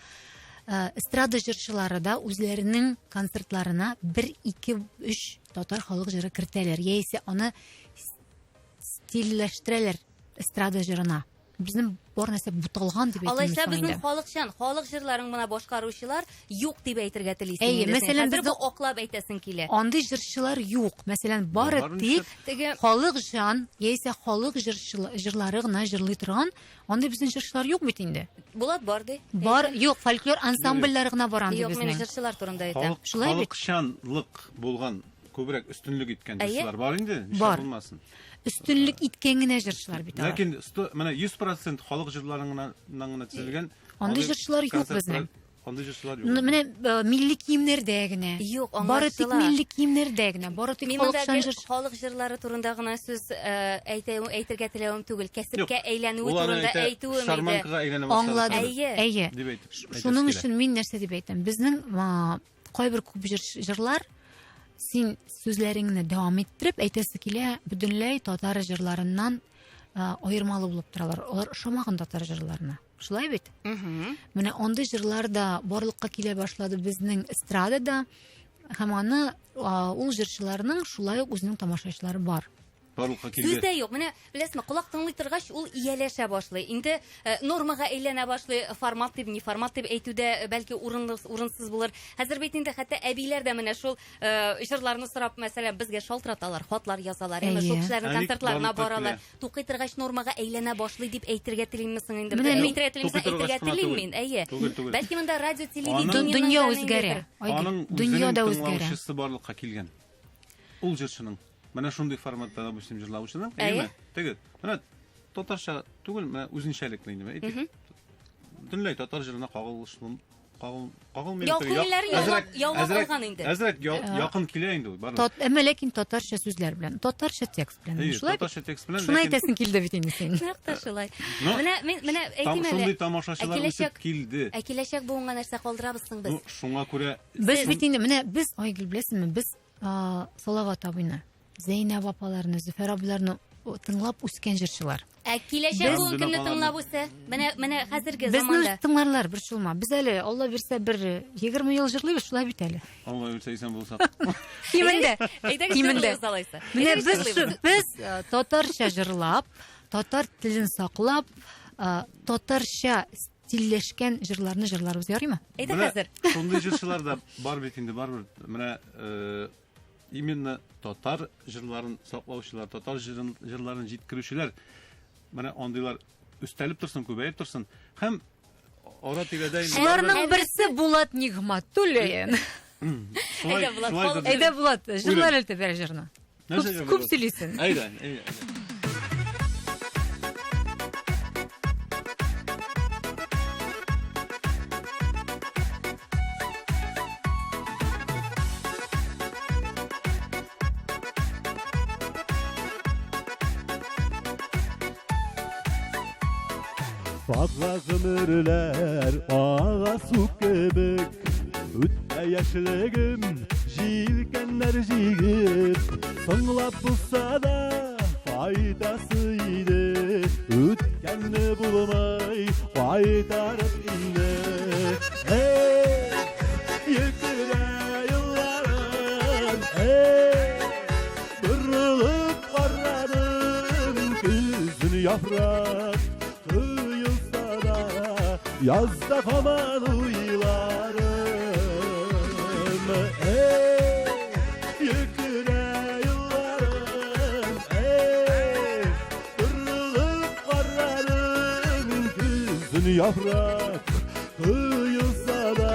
Speaker 3: эстрада җырчылары да үзләренең концертларына 1, 2, 3 татар халык җыры кертәләр, яисә аны стильләштерәләр эстрада җырына. Безнең бар нәрсә буталган дип әйтәм.
Speaker 2: Алайса безнең халыкчан, халык җырларын гына башкаручылар юк дип әйтергә телисең.
Speaker 3: Әйе, мәсәлән,
Speaker 2: безне аклап әйтәсең килә.
Speaker 3: Андый җырчылар юк. Мәсәлән, бары тик
Speaker 2: теге
Speaker 3: халыкчан яисә халык җырлары гына җырлый торган андый безнең җырчылар юк бит инде.
Speaker 2: Булат бар ди.
Speaker 3: Бар, юк, фольклор ансамбльләре гына бар андый
Speaker 2: безнең. Юк, мин җырчылар турында әйтәм.
Speaker 3: Шулай бит.
Speaker 4: Халыкчанлык булган күбрәк өстенлек иткән җырчылар бар инде,
Speaker 3: нишләп булмасын. Өстенлек иткән генә җырчылар бит алар.
Speaker 4: Ләкин менә 100% халык җырларыннан гына төзелгән
Speaker 3: андый җырчылар юк безнең.
Speaker 4: Андый җырчылар юк.
Speaker 3: Менә милли киемнәрдә генә.
Speaker 2: Юк,
Speaker 3: Бары тик милли киемнәрдә генә, бары тик халыкчан җыр.
Speaker 2: Халык җырлары турында гына сүз әйтергә теләвем түгел, кәсепкә әйләнүе турында әйтүем иде.
Speaker 4: Шарманкага әйләнә башлады.
Speaker 3: Аңладым. Әйе. Шуның өчен мин нәрсә дип әйтәм? Безнең кайбер күп җырлар син сүзләреңне дәвам иттереп әйтәсе килә, бөтенләй татар җырларыннан аермалы булып торалар. Алар ошамаган татар җырларына. Шулай бит? Менә андый җырлар да барлыкка килә башлады безнең эстрадада. Һәм аны ул җырчыларның шулай ук үзенең тамашачылары бар.
Speaker 4: Барлыкка килде.
Speaker 2: Сүз дә юк. Менә беләсезме, колак тыңлый торгач, ул ияләшә башлый. Инде нормага әйләнә башлый. Формат дип, не формат дип әйтү дә бәлки урынлы, урынсыз булыр. Хәзер бит инде хәтта әбиләр дә менә шул җырларны сорап, мәсәлән, безгә шалтыраталар, хатлар язалар. Әмма шул кешеләрнең концертларына баралар. Тукый торгач нормага әйләнә башлый дип әйтергә телимме соң инде?
Speaker 3: Менә
Speaker 2: әйтергә телимме? Әйтергә телим мин. Әйе. Бәлки монда радио, телевидение
Speaker 3: дөнья үзгәрә.
Speaker 4: Аның
Speaker 3: дөнья да үзгәрә.
Speaker 4: Барлыкка килгән. Ул җырчының менә шундый форматта, допустим, җырлаучының, әйеме? Теге, менә татарча түгел, менә үзенчәлекле инде, әйтик. Бөтенләй татар җырына кагылышлы кагылмый.
Speaker 2: Күңелләрен яулап алган инде.
Speaker 4: Әзрәк якын килә инде ул, барыбер.
Speaker 3: Әмма ләкин татарча сүзләр белән, татарча текст белән.
Speaker 4: Шулай. Татарча текст белән.
Speaker 3: Шуны әйтәсең килде бит инде син.
Speaker 2: Нәкъ тә шулай. Менә мин менә әйтим әле.
Speaker 4: Шундый тамашачылар үсеп килде.
Speaker 2: Ә киләчәк буынга нәрсә калдырабыз соң без?
Speaker 4: Шуңа күрә
Speaker 3: без бит инде менә без Айгөл беләсеңме, без Салават абыйны, Зәйнәб апаларны, Зөфәр абыйларны тыңлап үскән җырчылар.
Speaker 2: Ә киләчәк буын кемне тыңлап үсә? Менә менә хәзерге заманда.
Speaker 3: Безне тыңларлар, борчылма. Без әле Алла бирсә бер 20 ел җырлыйбыз, шулай бит әле.
Speaker 4: Алла бирсә исән булсак.
Speaker 3: Кимендә. Кимендә. Менә без без татарча җырлап, татар телен саклап, татарча стильләшкән җырларны җырларбыз, ярыймы?
Speaker 2: Әйдә хәзер.
Speaker 4: Шундый җырчылар да бар бит инде, барыбер. Менә именно татар җырларын саклаучылар, татар җырларын җиткерүчеләр, менә андыйлар өстәлеп торсын, күбәеп торсын. Һәм ара тирәдә инде
Speaker 3: Шуларның берсе Булат Нигъмәтуллин.
Speaker 2: Әйдә, Булат,
Speaker 3: Әйдә, Булат, җырлар әле бер җырны. Күп сөйлисең.
Speaker 4: Әйдә, әйдә.
Speaker 5: Ага гомерләр ага су кебек, үтә яшьлегем, Җилкәннәр җигеп, соңлап булса да кайтасы иде. Үткәнне булмый кайтарып инде. Эй, йөктерә юлларым, эй, борылып карадым, көзен яфрак коелса да, язда һаман уйларым. Эй, йөктерә юлларым, эй, борылып карадым, көзен яфрак коелса да,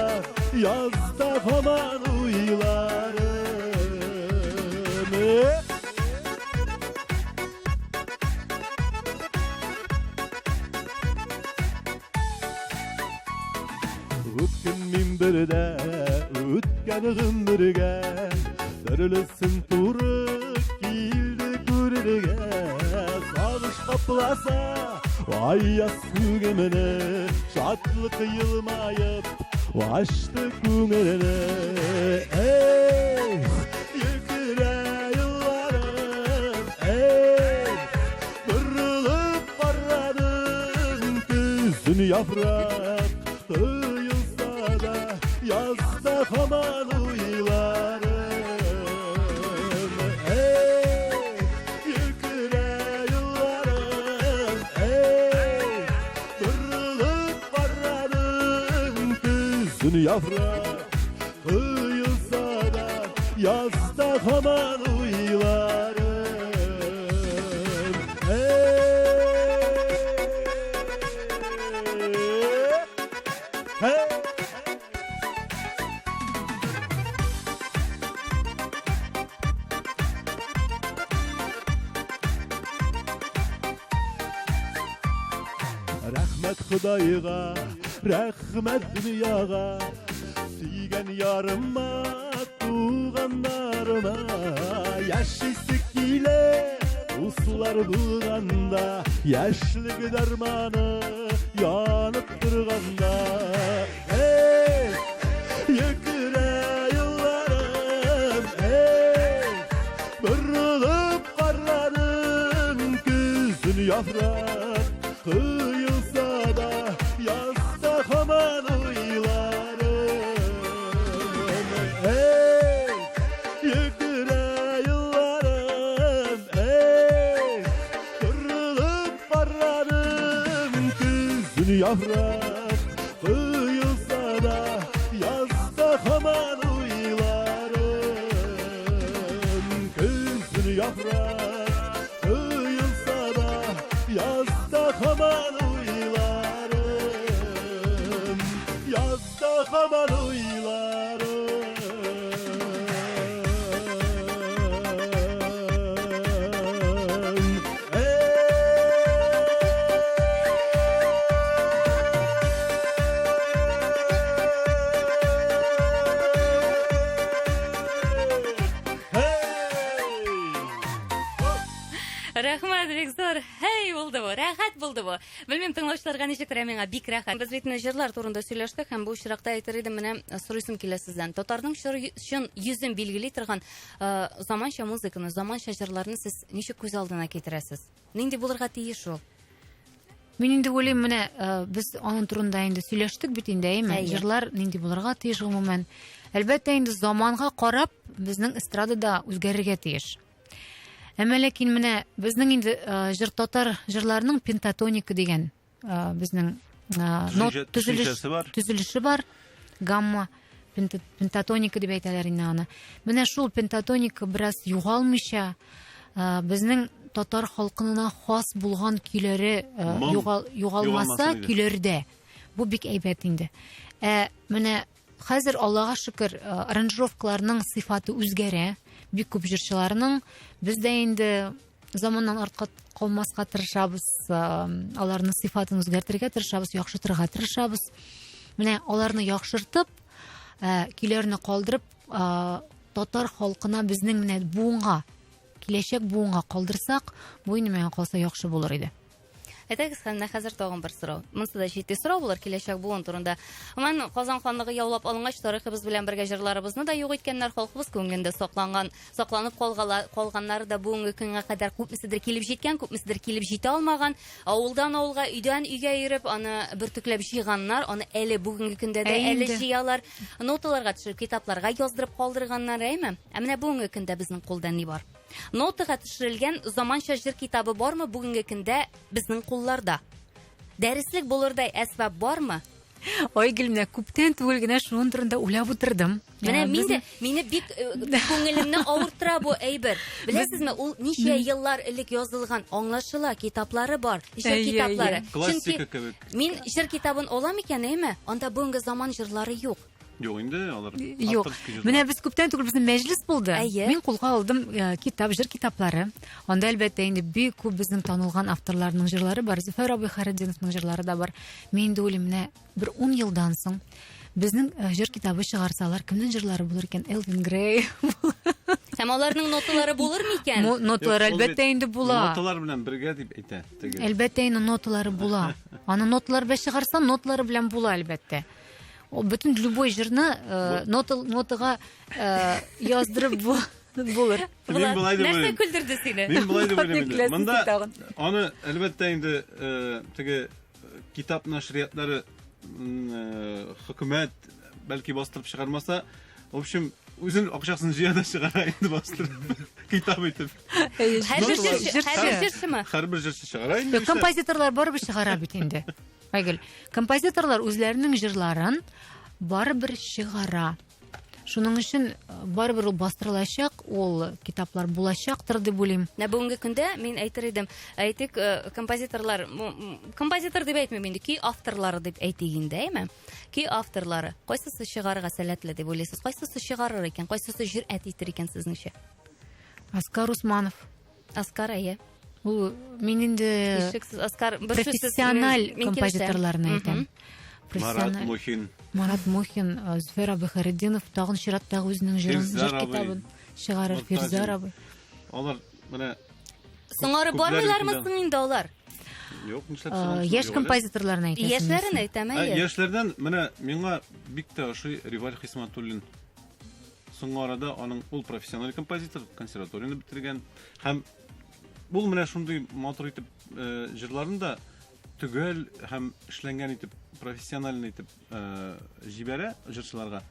Speaker 5: язда һаман уйларым. Эй! Үткән бердә, үткән гомергә, Төрлесен туры килде күрергә. Сагыш капласа, аяз күгемне, Шатлык елмаеп, ачты күңелне. Эй, йөктерә юлларым, эй, борылып карадым, көзен яфрак коелса да, язда һаман уйларым. Эй, йөктерә юлларым, эй, борылып карадым, көзен яфрак коелса да, язда һаман уйларым. Эй! Hey! Рәхмәт Ходайга, рәхмәт дөньяга, сөйгән ярыма, туганнарыма. Яшисе килә, дуслар булганда, яшьлек дәрманы янып торганда. Эй, йөктерә юлларым, эй, борылып карадым, көзен яфрак коелса да, язда һаман уйларым. Эй, йөктерә юлларым, эй, борылып карадым, көзен яфрак коелса да, язда һаман уйларым. Көзен яфрак коелса да, язда һаман уйларым. Язда һаман уйларым. Эй!
Speaker 2: Рәхмәт, бик зур. Һәй, булды бу, рәхәт булды бу. Белмим, тыңлаучыларга ничектер, ә миңа бик рәхәт. Без бит менә җырлар турында сөйләштек һәм бу очракта әйтер идем, менә сорыйсым килә сездән. Татарның чын йөзен билгели торган заманча музыканы, заманча җырларны сез ничек күз алдына китерәсез? Нинди булырга тиеш ул?
Speaker 3: Мин инде уйлыйм, менә без аның турында инде сөйләштек бит инде, әйеме?
Speaker 2: Әйе.
Speaker 3: Җырлар нинди булырга тиеш гомумән. Әлбәттә инде заманга карап безнең эстрада да үзгәрергә тиеш. Әмма ләкин менә безнең инде җыр татар җырларының пентатоника дигән безнең нот төзелеш
Speaker 4: Төшенчәсе бар.
Speaker 3: төзелеше бар. Гамма пентатоника дип әйтәләр инде аны. Менә шул пентатоника бераз югалмыйча, безнең татар халкына хас булган көйләре
Speaker 4: Моң
Speaker 3: югалмаса
Speaker 4: югалмасын иде.
Speaker 3: көйләрдә. Бу бик әйбәт инде. Ә менә хәзер Аллага шөкер, аранжировкаларның сыйфаты үзгәрә. Бик күп җырчыларның без дә инде заманнан артка калмаска тырышабыз, аларның сыйфатын үзгәртергә тырышабыз, яхшыртырга тырышабыз. Менә аларны яхшыртып, көйләрне калдырып, татар халкына безнең менә буынга, киләчәк буынга калдырсак, бу инде миңа калса яхшы булыр иде.
Speaker 2: Әйдәгез, һәм менә хәзер тагын бер сорау. Монысы да җитди сорау булыр киләчәк буын турында. Гомумән, Казан ханлыгы яулап алынгач, тарихыбыз белән бергә җырларыбызны да юк иткәннәр, халкыбыз күңелендә сакланган, сакланып калгала, калганнары да бүгенге көнгә кадәр күпмеседер килеп җиткән, күпмеседер килеп җитә алмаган. Авылдан авылга, өйдән өйгә йөреп, аны бөртекләп җыйганнар, аны әле бүгенге көндә дә
Speaker 3: Ә
Speaker 2: әле
Speaker 3: инде.
Speaker 2: җыялар. Ноталарга төшереп, китапларга яздырып калдырганнар, әйме? Ә менә бүгенге көндә безнең кулда ни бар? Нотага төшерелгән заманча җыр китабы бармы бүгенге көндә безнең кулларда? Дәреслек булырдай әсбап бармы?
Speaker 3: Айгөл, менә күптән түгел генә шуның турында уйлап утырдым.
Speaker 2: Менә
Speaker 3: Ә,
Speaker 2: мин дә
Speaker 3: безнең-
Speaker 2: мине бик э, күңелемне авырттыра бу әйбер. Беләсезме, ул ничә еллар элек язылган, аңлашыла, китаплары бар, җыр
Speaker 3: Әйе,
Speaker 2: китаплары.
Speaker 3: әйе.
Speaker 4: Классика кебек.
Speaker 2: мин җыр китабын алам икән, әйме? Анда бүгенге заман җырлары юк.
Speaker 4: Юк инде алар.
Speaker 3: Юк.
Speaker 4: авторский җырлар.
Speaker 3: Менә без күптән түгел безнең мәҗлес булды.
Speaker 2: Әйе.
Speaker 3: Мин кулга алдым э, китап, җыр китаплары. Анда әлбәттә инде бик күп безнең танылган авторларның җырлары бар. Зөфәр абый Хәретдиновның җырлары да бар. Мин инде уйлыйм, менә бер 10 елдан соң безнең э, җыр китабы чыгарсалар, кемнең җырлары булыр икән? Элвин Грей.
Speaker 2: Һәм аларның ноталары булыр микән?
Speaker 3: Мо- Ноталар
Speaker 4: Юк, ул
Speaker 3: әлбәттә
Speaker 4: бит
Speaker 3: инде була.
Speaker 4: Ноталар белән бергә дип әйтә теге.
Speaker 3: Әлбәттә инде ноталары була. Аны ноталар белән чыгарсаң, ноталары белән була әлбәттә. О, Бөтен любой җырны э, нота нотага э, яздырып бу- булыр.
Speaker 4: Мин болай дип
Speaker 2: Нәрсә
Speaker 4: уйлыйм.
Speaker 2: көлдерде сине?
Speaker 4: Мин болай дип уйлыйм
Speaker 3: Ник
Speaker 4: инде.
Speaker 3: көләсең
Speaker 4: Монда
Speaker 3: син тагын?
Speaker 4: аны әлбәттә инде э, теге э, китап нәшриятлары м, э, хөкүмәт бәлки бастырып чыгармаса, в общем, үзен акчасын җыя да чыгара инде бастырып китап итеп.
Speaker 2: Һәрбер
Speaker 4: Ноталар-
Speaker 2: җырчы, һәрбер җырчымы?
Speaker 4: Һәрбер җырчы чыгара инде.
Speaker 3: Юк, композиторлар барыбер чыгара бит инде. Айгөл, композиторлар үзләренең җырларын барыбер чыгара. Шуның өчен э, барыбер ул бастырылачак, ул китаплар булачактыр дип уйлыйм.
Speaker 2: Менә бүгенге көндә мин әйтер идем, әйтик, э, композиторлар, м, м, композитор дип әйтмим инде, көй авторлары дип әйтик инде, әйме? Көй авторлары кайсысы чыгарырга сәләтле дип уйлыйсыз? Кайсысы чыгарыр икән, кайсысы җөрьәт итер икән сезнеңчә?
Speaker 3: Аскар Усманов.
Speaker 2: Аскар, әйе.
Speaker 3: Ул мин инде
Speaker 2: Һичшиксез Аскар бер сүзсез
Speaker 3: профессиональ
Speaker 2: мин- мин килешәм.
Speaker 3: композиторларны әйтәм.
Speaker 2: Мгм.
Speaker 4: Марат
Speaker 3: Профессиональ.
Speaker 4: Мухин.
Speaker 3: Марат Мухин, э, Зөфәр абый Хәретдинов тагын чираттагы үзенең җырын,
Speaker 4: Фирзар
Speaker 3: җыр
Speaker 4: абый.
Speaker 3: китабын чыгарыр
Speaker 4: Мортазин.
Speaker 3: Фирзар абый.
Speaker 4: Алар менә
Speaker 2: Соңарып
Speaker 4: Күпләр
Speaker 2: бармыйлармы
Speaker 4: бит инде.
Speaker 2: соң инде алар?
Speaker 4: юк, нишләп
Speaker 3: Э,
Speaker 4: соң?
Speaker 3: Яшь композиторларны әйтәсең.
Speaker 2: Яшьләрен әйтәм,
Speaker 4: Ә,
Speaker 2: әйе.
Speaker 4: Яшьләрдән менә миңа бик тә ошый Риваль Хисматуллин. Соңгы арада аның ул профессиональ композитор, консерваторияне бетергән һәм ул менә шундый матур итеп э, җырларын да төгәл һәм эшләнгән итеп, профессиональный итеп э, җибәрә җырчыларга.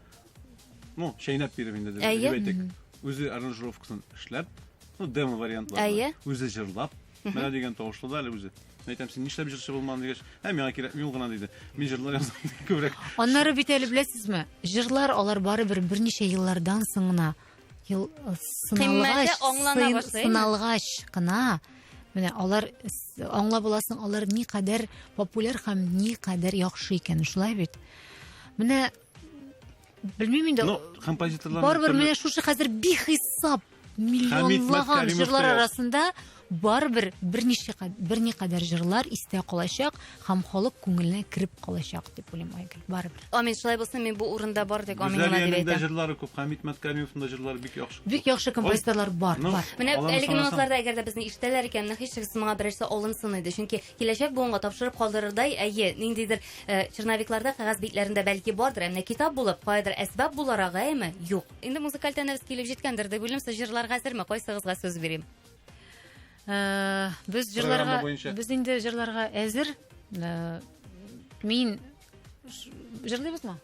Speaker 4: Ну, чәйнәп биреп инде дип
Speaker 2: Әйе.
Speaker 4: дип әйтик. Үзе аранжировкасын эшләп, ну, демо вариантларны.
Speaker 2: Әйе.
Speaker 4: Үзе җырлап, менә дигән тавышлы да әле үзе. Мин әйтәм, син нишләп җырчы булмадың дигәч, ә миңа кирәкми ул гына диде. Мин җырлар язам диде күбрәк.
Speaker 3: Аннары бит әле беләсезме, җырлар алар барыбер берничә еллардан соң гына ел э, сыналгач,
Speaker 2: Кыйммәте аңлана башлый, әйме?
Speaker 3: сыналгач кына менә алар с- аңлап аласың, алар никадәр популяр һәм никадәр яхшы икән, шулай бит. Менә белмим инде.
Speaker 4: Ну, композиторлар
Speaker 3: Барыбер менә шушы хәзер бихисап миллионлаган
Speaker 4: Мәткәримов
Speaker 3: җырлар
Speaker 4: та яз.
Speaker 3: арасында барыбер берничә берникадәр җырлар истә калачак һәм халык күңеленә кереп калачак дип уйлыйм Айгөл. Барыбер.
Speaker 2: Амин, шулай булсын, мин бу урында бар дип амин гына дип
Speaker 4: Гүзәлиянең дә
Speaker 2: әйтәм.
Speaker 4: җырлары күп, Хәмит Мәткәримовның да җырлары бик яхшы.
Speaker 3: Бик яхшы композиторлар бар,
Speaker 4: Ну,
Speaker 3: бар.
Speaker 2: Менә
Speaker 4: аларны
Speaker 2: әлеге
Speaker 4: санасаң-
Speaker 2: минутларда әгәр дә безне ишетәләр икән, менә һичшиксез моңа берәрсе алынсын иде. Чөнки киләчәк буынга тапшырып калдырырдай, әйе, ниндидер э, черновикларда, кәгазь битләрендә бәлки бардыр, ә менә китап булып, каядыр әсбап буларак, әйеме? Юк. Инде музыкаль тәнәфес килеп җиткәндер дип уйлыйм. Сез җырларга әзерме? Кайсыгызга сүз бирим?
Speaker 3: Э, Без
Speaker 4: Программа
Speaker 3: җырларга
Speaker 4: буенча.
Speaker 3: без инде җырларга әзер. Э, Мин ш- җырлыйбызмы?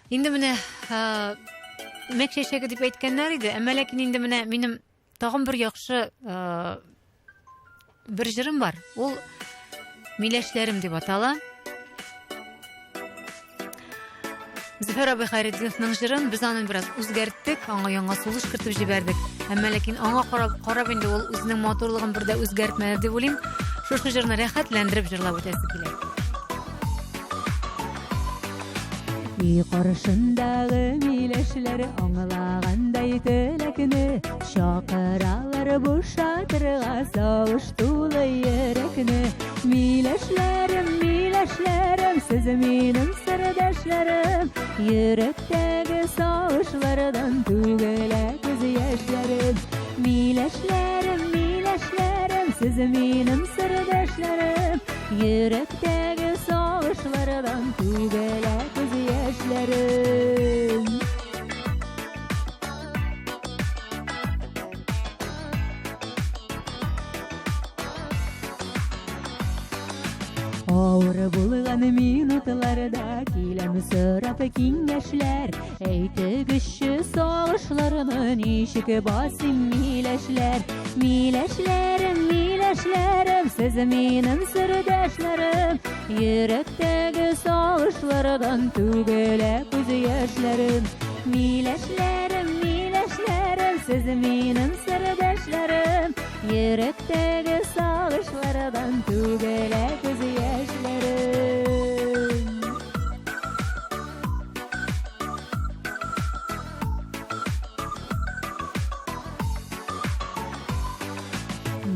Speaker 3: Инде менә э, мәк чәчәге дип әйткәннәр иде, әмма ләкин инде менә минем тагын бер яхшы э, бер җырым бар. Ул Миләшләрем дип атала. Зөфәр абый Хәйретдиновның җырын без аны бераз үзгәрттек, аңа яңа сулыш кертеп җибәрдек. Әмма ләкин аңа карап, карап инде ул үзенең матурлыгын бер дә үзгәртмәде дип уйлыйм. Шушы җырны рәхәтләндереп җырлап үтәсе килә.
Speaker 1: Өй каршындагы миләшләр аңлагандай теләкне Чакыралар бушатырга сагыш тулы йөрәкне Миләшләрем, миләшләрем, сез минем сердәшләрем Йөрәктәге сагышлардан түгелә күз яшьләрем Миләшләрем, миләшләрем, сез минем сердәшләрем. Йөрәктәге сагышлардан түгелә күз яшьләрем. Авыр булган минутларда киләм сорап киңәшләр. Әйтегезче сагышларны ничек басыйм, миләшләр. Миләшләрем, миләшләрем, сез минем сердәшләрем. Йөрәктәге сагышлардан түгелә күз яшьләрем. Миләшләрем, миләшләрем, сез минем сердәшләрем. Йөрәктәге сагышлардан түгелә күз яшьләрем.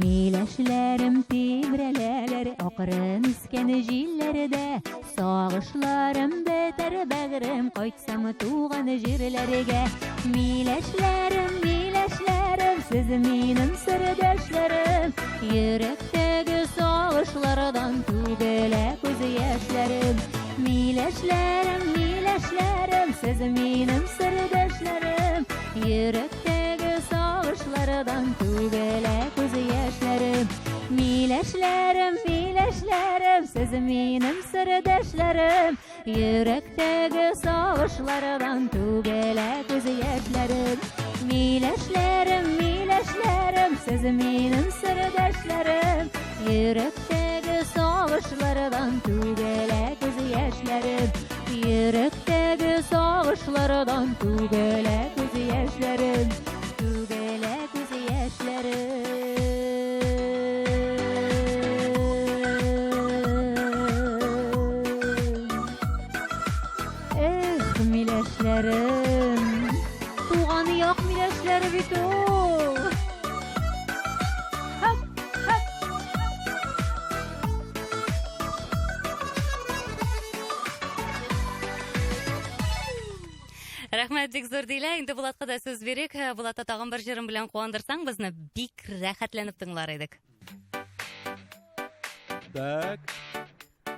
Speaker 1: Миләшләрем тибрәләләр акрын искән җилләрдә. Сагышларым бетәр бәгърем кайтсам туган җирләргә. Миләшләрем, миләшләрем, сез минем сердәшләрем. Йөрәктәге сагышлардан түгелә күз яшьләрем. Миләшләрем, миләшләрем, сез минем сердәшләрем. Йөрәктәге сагышлардан түгелә күз яшьләрем. Миләшләрем, миләшләрем, сез минем сердәшләрем. Йөрәктәге сагышлардан түгелә күз яшьләрем. Миләшләрем, миләшләрем, сез минем сердәшләрем. Йөрәктәге сагышлардан түгелә күз яшьләрем. Йөрәктәге сагышлардан түгелә күз яшьләрем. Түгелә күз яшьләрем. Эх, миләшләрем, туган як миләшләре бит ул. Хап, хап.
Speaker 2: Рәхмәт бик зур, Дилә. Инде Булатка да сүз бирик. Булатта тагын бер җырың белән куандырсаң, безне бик рәхәтләнеп тыңлар идек.
Speaker 5: Так.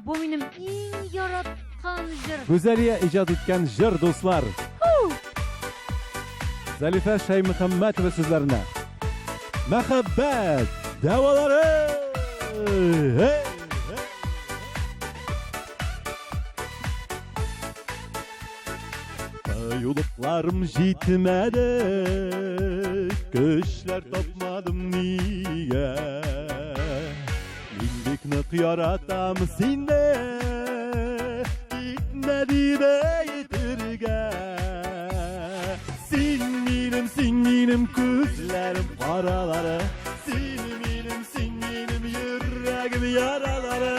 Speaker 1: Бу минем иң яраткан җыр.
Speaker 5: Гүзәлия иҗат иткән җыр, дуслар. Зәлифә Шәймөхәммәтова сүзләренә. Мәхәббәт дәвалары! Hey! Кыюлыкларым җитмәде, көчләр тапмадым нигә. Мин бик нык яратам сине, китмә дип әйтергә. Син минем, син минем күзләрем каралары, син минем, син минем йөрәгем яралары,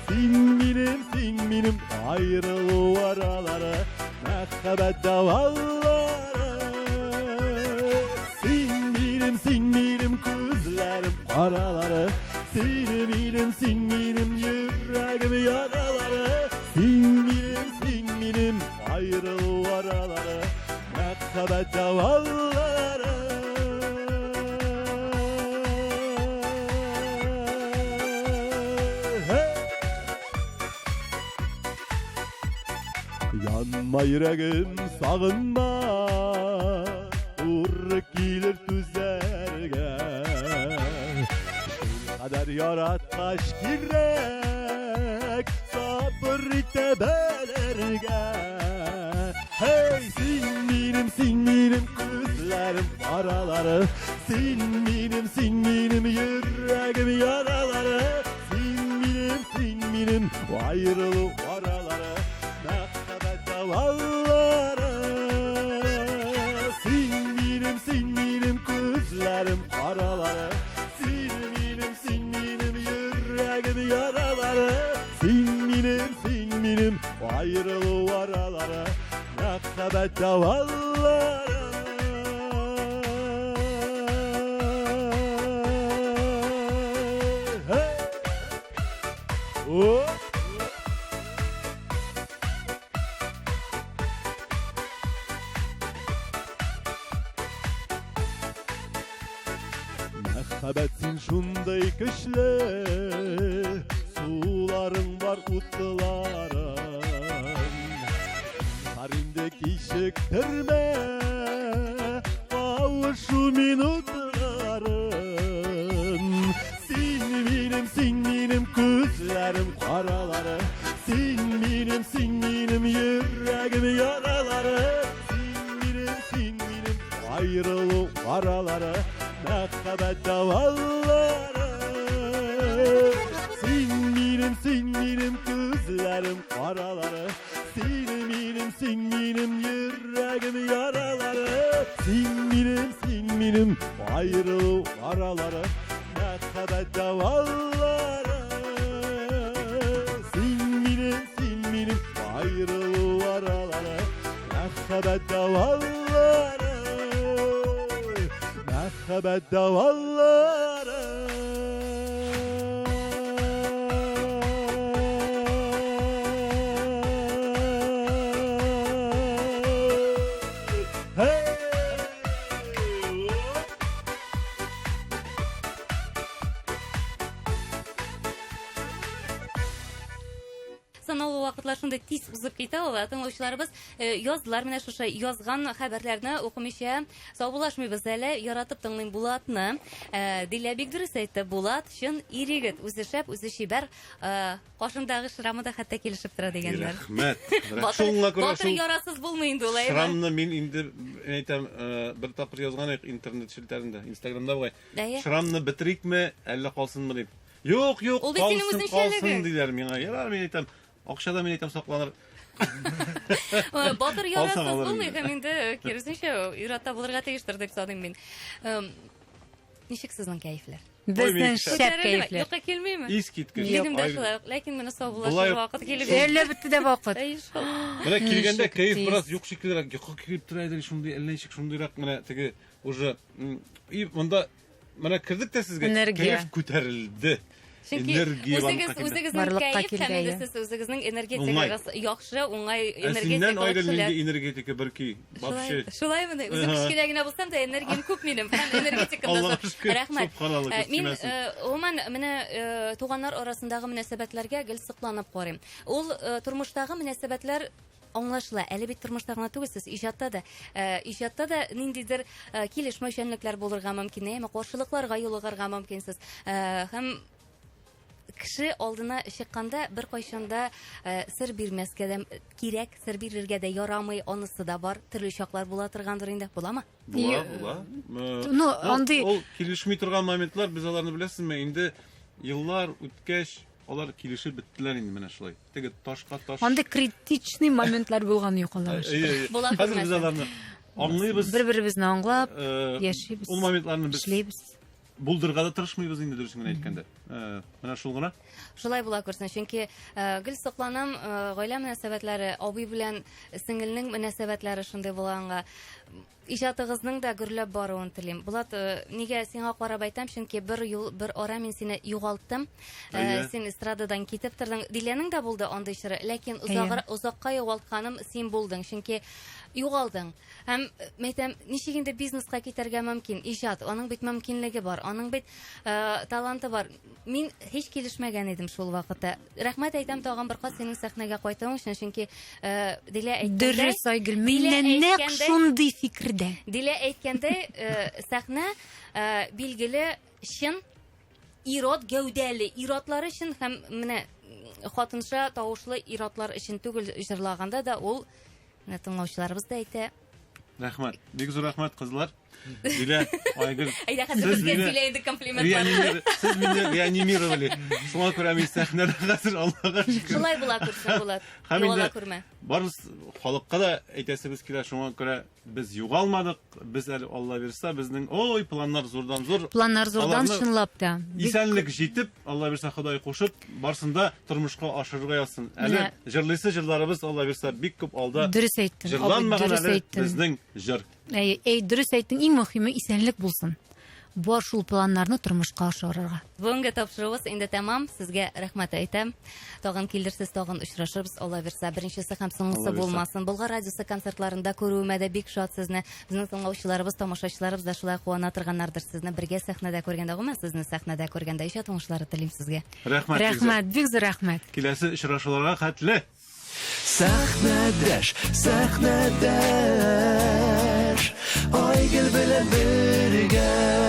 Speaker 5: син минем, син минем аерылу аралары, мәхәббәт дәвалары. Син минем, син минем күзләрем каралары, син минем, син минем йөрәгем яралары, син минем, син минем аерылу аралары, мәхәббәт дәвалары. Hey! Янма йөрәгем, сагынма, туры килер түзәргә. Шул кадәр яраткач кирәк, сабыр итә белергә. Hey, син минем, син минем күзләрем каралары, син минем, син минем йөрәгем яралары, син минем, син минем аерылу аралары, мәхәббәт дәвалары. Син минем, син минем күзләрем каралары, син минем, син минем йөрәгем яралары, син минем, син минем аерылу аралары, мәхәббәт дәвалары. Hey! Oh! Мәхәббәт син. шундый көчле, суларың бар утларың. Бар инде кичектермә, кавышу минутларын. Син минем, син минем күзләрем каралары, син минем, син минем йөрәгем яралары, син минем, син минем аерылу аралары, мәхәббәт дәвалары. Син минем, син минем күзләрем каралары, син минем, син минем йөрәгем яралары, син минем, син минем аерылу аралары, мәхәббәт дәвалары. Син минем, син минем аерылу аралары, мәхәббәт дәвалары, мәхәббәт дәвалары. Hey!
Speaker 2: Санаулы вакытлар шундый тиз узып китә ул. Тыңлаучыларыбыз э, яздылар менә шушы язган хәбәрләрне укымыйча саубуллашмыйбыз әле. Яратып тыңлыйм Булатны. Э, Дилә бик дөрес әйтте. Булат чын ир-егет, үзе шәп, үзе чибәр. Э, Кашындагы шрамы да хәтта килешеп тора дигәннәр.
Speaker 4: Рәхмәт.
Speaker 2: Батыр,
Speaker 4: Шуңа күрә
Speaker 2: батыр
Speaker 4: шул
Speaker 2: ярасыз булмый инде ул, әйме?
Speaker 4: шрамны мин инде әйтәм, бер тапкыр язган идек интернет челтәрендә, Инстаграмда бугай.
Speaker 2: Әйе.
Speaker 4: Шрамны бетерикме, әллә калсынмы дип. Юк, юк,
Speaker 2: Ул бит синең
Speaker 4: калсын,
Speaker 2: үзенчәлегең.
Speaker 4: калсын диләр миңа. Ярар, мин әйтәм, акча да мин әйтәм сакланыр.
Speaker 2: Батыр
Speaker 4: Калсам
Speaker 2: ярасыз
Speaker 4: алыр
Speaker 2: булмый
Speaker 4: инде.
Speaker 2: һәм инде киресенчә ир-атта булырга тиештер дип саныйм мин. Ничек сезнең кәефләр?
Speaker 3: Безнең
Speaker 4: минем
Speaker 3: шәп
Speaker 2: Күтәрелдеме?
Speaker 3: кәефләр.
Speaker 2: Йокы килмиме?
Speaker 4: Искиткеч.
Speaker 2: Минем дә
Speaker 4: Ай,
Speaker 2: шулай ук, ләкин менә
Speaker 4: Болай
Speaker 2: саубуллашыр
Speaker 4: ук-
Speaker 2: вакыт килеп җитте.
Speaker 3: Әллә бетте дә вакыт.
Speaker 2: Әй, шул.
Speaker 4: Менә килгәндә
Speaker 3: Ничек
Speaker 4: кәеф
Speaker 3: тиз.
Speaker 4: бераз юк шикеллерәк, йокы килеп тора иде, шундый әллә ничек шундыйрак менә теге уже и монда менә кердек тә сезгә
Speaker 3: Энергия.
Speaker 4: кәеф күтәрелде.
Speaker 2: Чөнки
Speaker 4: Энергия
Speaker 2: үзегез
Speaker 4: барлыкка килде.
Speaker 2: үзегезнең
Speaker 3: Барлыкка
Speaker 2: кәеф һәм
Speaker 3: килде,
Speaker 2: инде
Speaker 3: әйе.
Speaker 2: сез үзегезнең энергетикагыз яхшы, уңай
Speaker 4: Ә синнән
Speaker 2: энергетикалы
Speaker 4: Айгөл
Speaker 2: кешеләр.
Speaker 4: нинди энергетика бер ки? Вообще.
Speaker 2: Шулай шулаймыни? Үзем
Speaker 4: Ага.
Speaker 2: кечкенә генә булсам да энергиям күп минем. Һәм энергетикам да
Speaker 4: Аллага
Speaker 2: зур.
Speaker 4: шөкер,
Speaker 2: Рәхмәт.
Speaker 4: субханалла,
Speaker 2: Э,
Speaker 4: күз
Speaker 2: Мин
Speaker 4: тимәсен.
Speaker 2: гомумән менә туганнар арасындагы мөнәсәбәтләргә гел сокланып карыйм. Ул тормыштагы мөнәсәбәтләр аңлашыла. Әле бит тормышта гына түгел, сез иҗатта да, иҗатта да ниндидер килешмәүчәнлекләр булырга мөмкин, әмма каршылыкларга юлыгарга мөмкинсез. Һәм кеше алдына чыкканда бер кайчанда сер бирмәскә дә кирәк, сер бирергә дә ярамый, анысы да бар. Төрле чаклар була торгандыр инде. Буламы?
Speaker 4: Була, була.
Speaker 3: Ну, андый-
Speaker 4: Ул килешми торган моментлар, без аларны беләсезме, инде еллар үткәч, алар килешеп беттеләр инде менә шулай. Теге ташка таш.
Speaker 3: Андый критичный моментлар булган юк Аллага шөкер.
Speaker 4: Әйе, әйе.
Speaker 2: Була
Speaker 4: Хәзер без
Speaker 2: күрмәсен.
Speaker 4: аларны аңлыйбыз.
Speaker 3: Бер-беребезне аңлап яшибез.
Speaker 4: Ул моментларны без
Speaker 3: Эшлибез.
Speaker 4: булдырырга да тырышмыйбыз инде дөресен генә әйткәндә. Менә шул гына.
Speaker 2: Шулай була күрсен, чөнки гел сокланам, гаилә мөнәсәбәтләре, абый белән сеңелнең мөнәсәбәтләре шундый булганга. Иҗатыгызның да гөрләп баруын телим. Булат, нигә сиңа карап әйтәм, чөнки бер юл, бер ара мин сине югалттым.
Speaker 4: Әйе.
Speaker 2: Син эстрададан китеп тордың. Диләнең дә булды андый чоры, ләкин
Speaker 3: Әйе.
Speaker 2: озакка югалтканым син булдың, чөнки югалдың. Һәм мәйтәм, ничек инде бизнеска китәргә мөмкин? Иҗат, аның бит мөмкинлеге бар, аның бит таланты бар. Мин һич килешмәгән идем шул вакытта. Рәхмәт әйтәм тагын бер кат синең сәхнәгә кайтуың өчен, чөнки Дилә әйткәндәй,
Speaker 3: Дөрес, Айгөл,
Speaker 2: Дилә
Speaker 3: мин нәкъ
Speaker 2: әйткәндәй-
Speaker 3: шундый фикердә.
Speaker 2: Дилә әйткәндәй, сәхнә билгеле чын ирот гәүдәле иратлар өчен һәм менә хатынша тавышлы иратлар өчен түгел җырлаганда да ул менә тыңлаучыларыбыз да әйтә.
Speaker 4: Рәхмәт. Бик зур рәхмәт, кызлар. Дилә, Айгөл.
Speaker 2: Әйдә хәзер
Speaker 4: Сез
Speaker 2: безгә
Speaker 4: мине
Speaker 2: сөйлә инде комплиментлар.
Speaker 4: Сез мине реанимировали. Шуңа күрә мин сәхнәдә хәзер Аллага шөкер.
Speaker 2: Шулай була күрсен, Булат.
Speaker 4: Һәм
Speaker 2: Югала
Speaker 4: инде
Speaker 2: күрмә.
Speaker 4: Барыбыз халыкка да әйтәсебез килә, шуңа күрә без югалмадык. Без әле Алла бирсә, безнең ой планнар зурдан зур.
Speaker 3: Планнар зурдан
Speaker 4: Аларны
Speaker 3: чынлап та. Бик
Speaker 4: Исәнлек җитеп, Алла бирсә, Ходай кушып, барсын да тормышка ашырырга язсын. Әле җырлыйсы җырларыбыз Алла бирсә бик күп алда.
Speaker 3: Дөрес әйттең, абый,
Speaker 4: Җырланмаган
Speaker 3: дөрес
Speaker 4: әле
Speaker 3: әйттең.
Speaker 4: безнең җыр.
Speaker 3: Әй, әй, дөрес әйттең, иң мөһиме исәнлек булсын. Бар шул планнарны тормышка ашырырга.
Speaker 2: Бүгенге тапшыруыбыз инде тәмам. Сезгә рәхмәт әйтәм. Тагын килерсез, тагын очрашырбыз, Алла бирсә. Беренчесе һәм соңгысы булмасын. Болгар радиосы концертларында күрүемә дә бик шат сезне. Безнең тыңлаучыларыбыз, тамашачыларыбыз да шулай куана торганнардыр сезне бергә сәхнәдә күргәндә, гомумән сезне сәхнәдә күргәндә. Иҗат уңышлары телим сезгә.
Speaker 4: Рәхмәт.
Speaker 3: Рәхмәт, бик зур рәхмәт.
Speaker 4: Киләсе очрашуларга хәтле.
Speaker 6: Сәхнәдәш, сәхнәдәш, Айгөл белән бергә.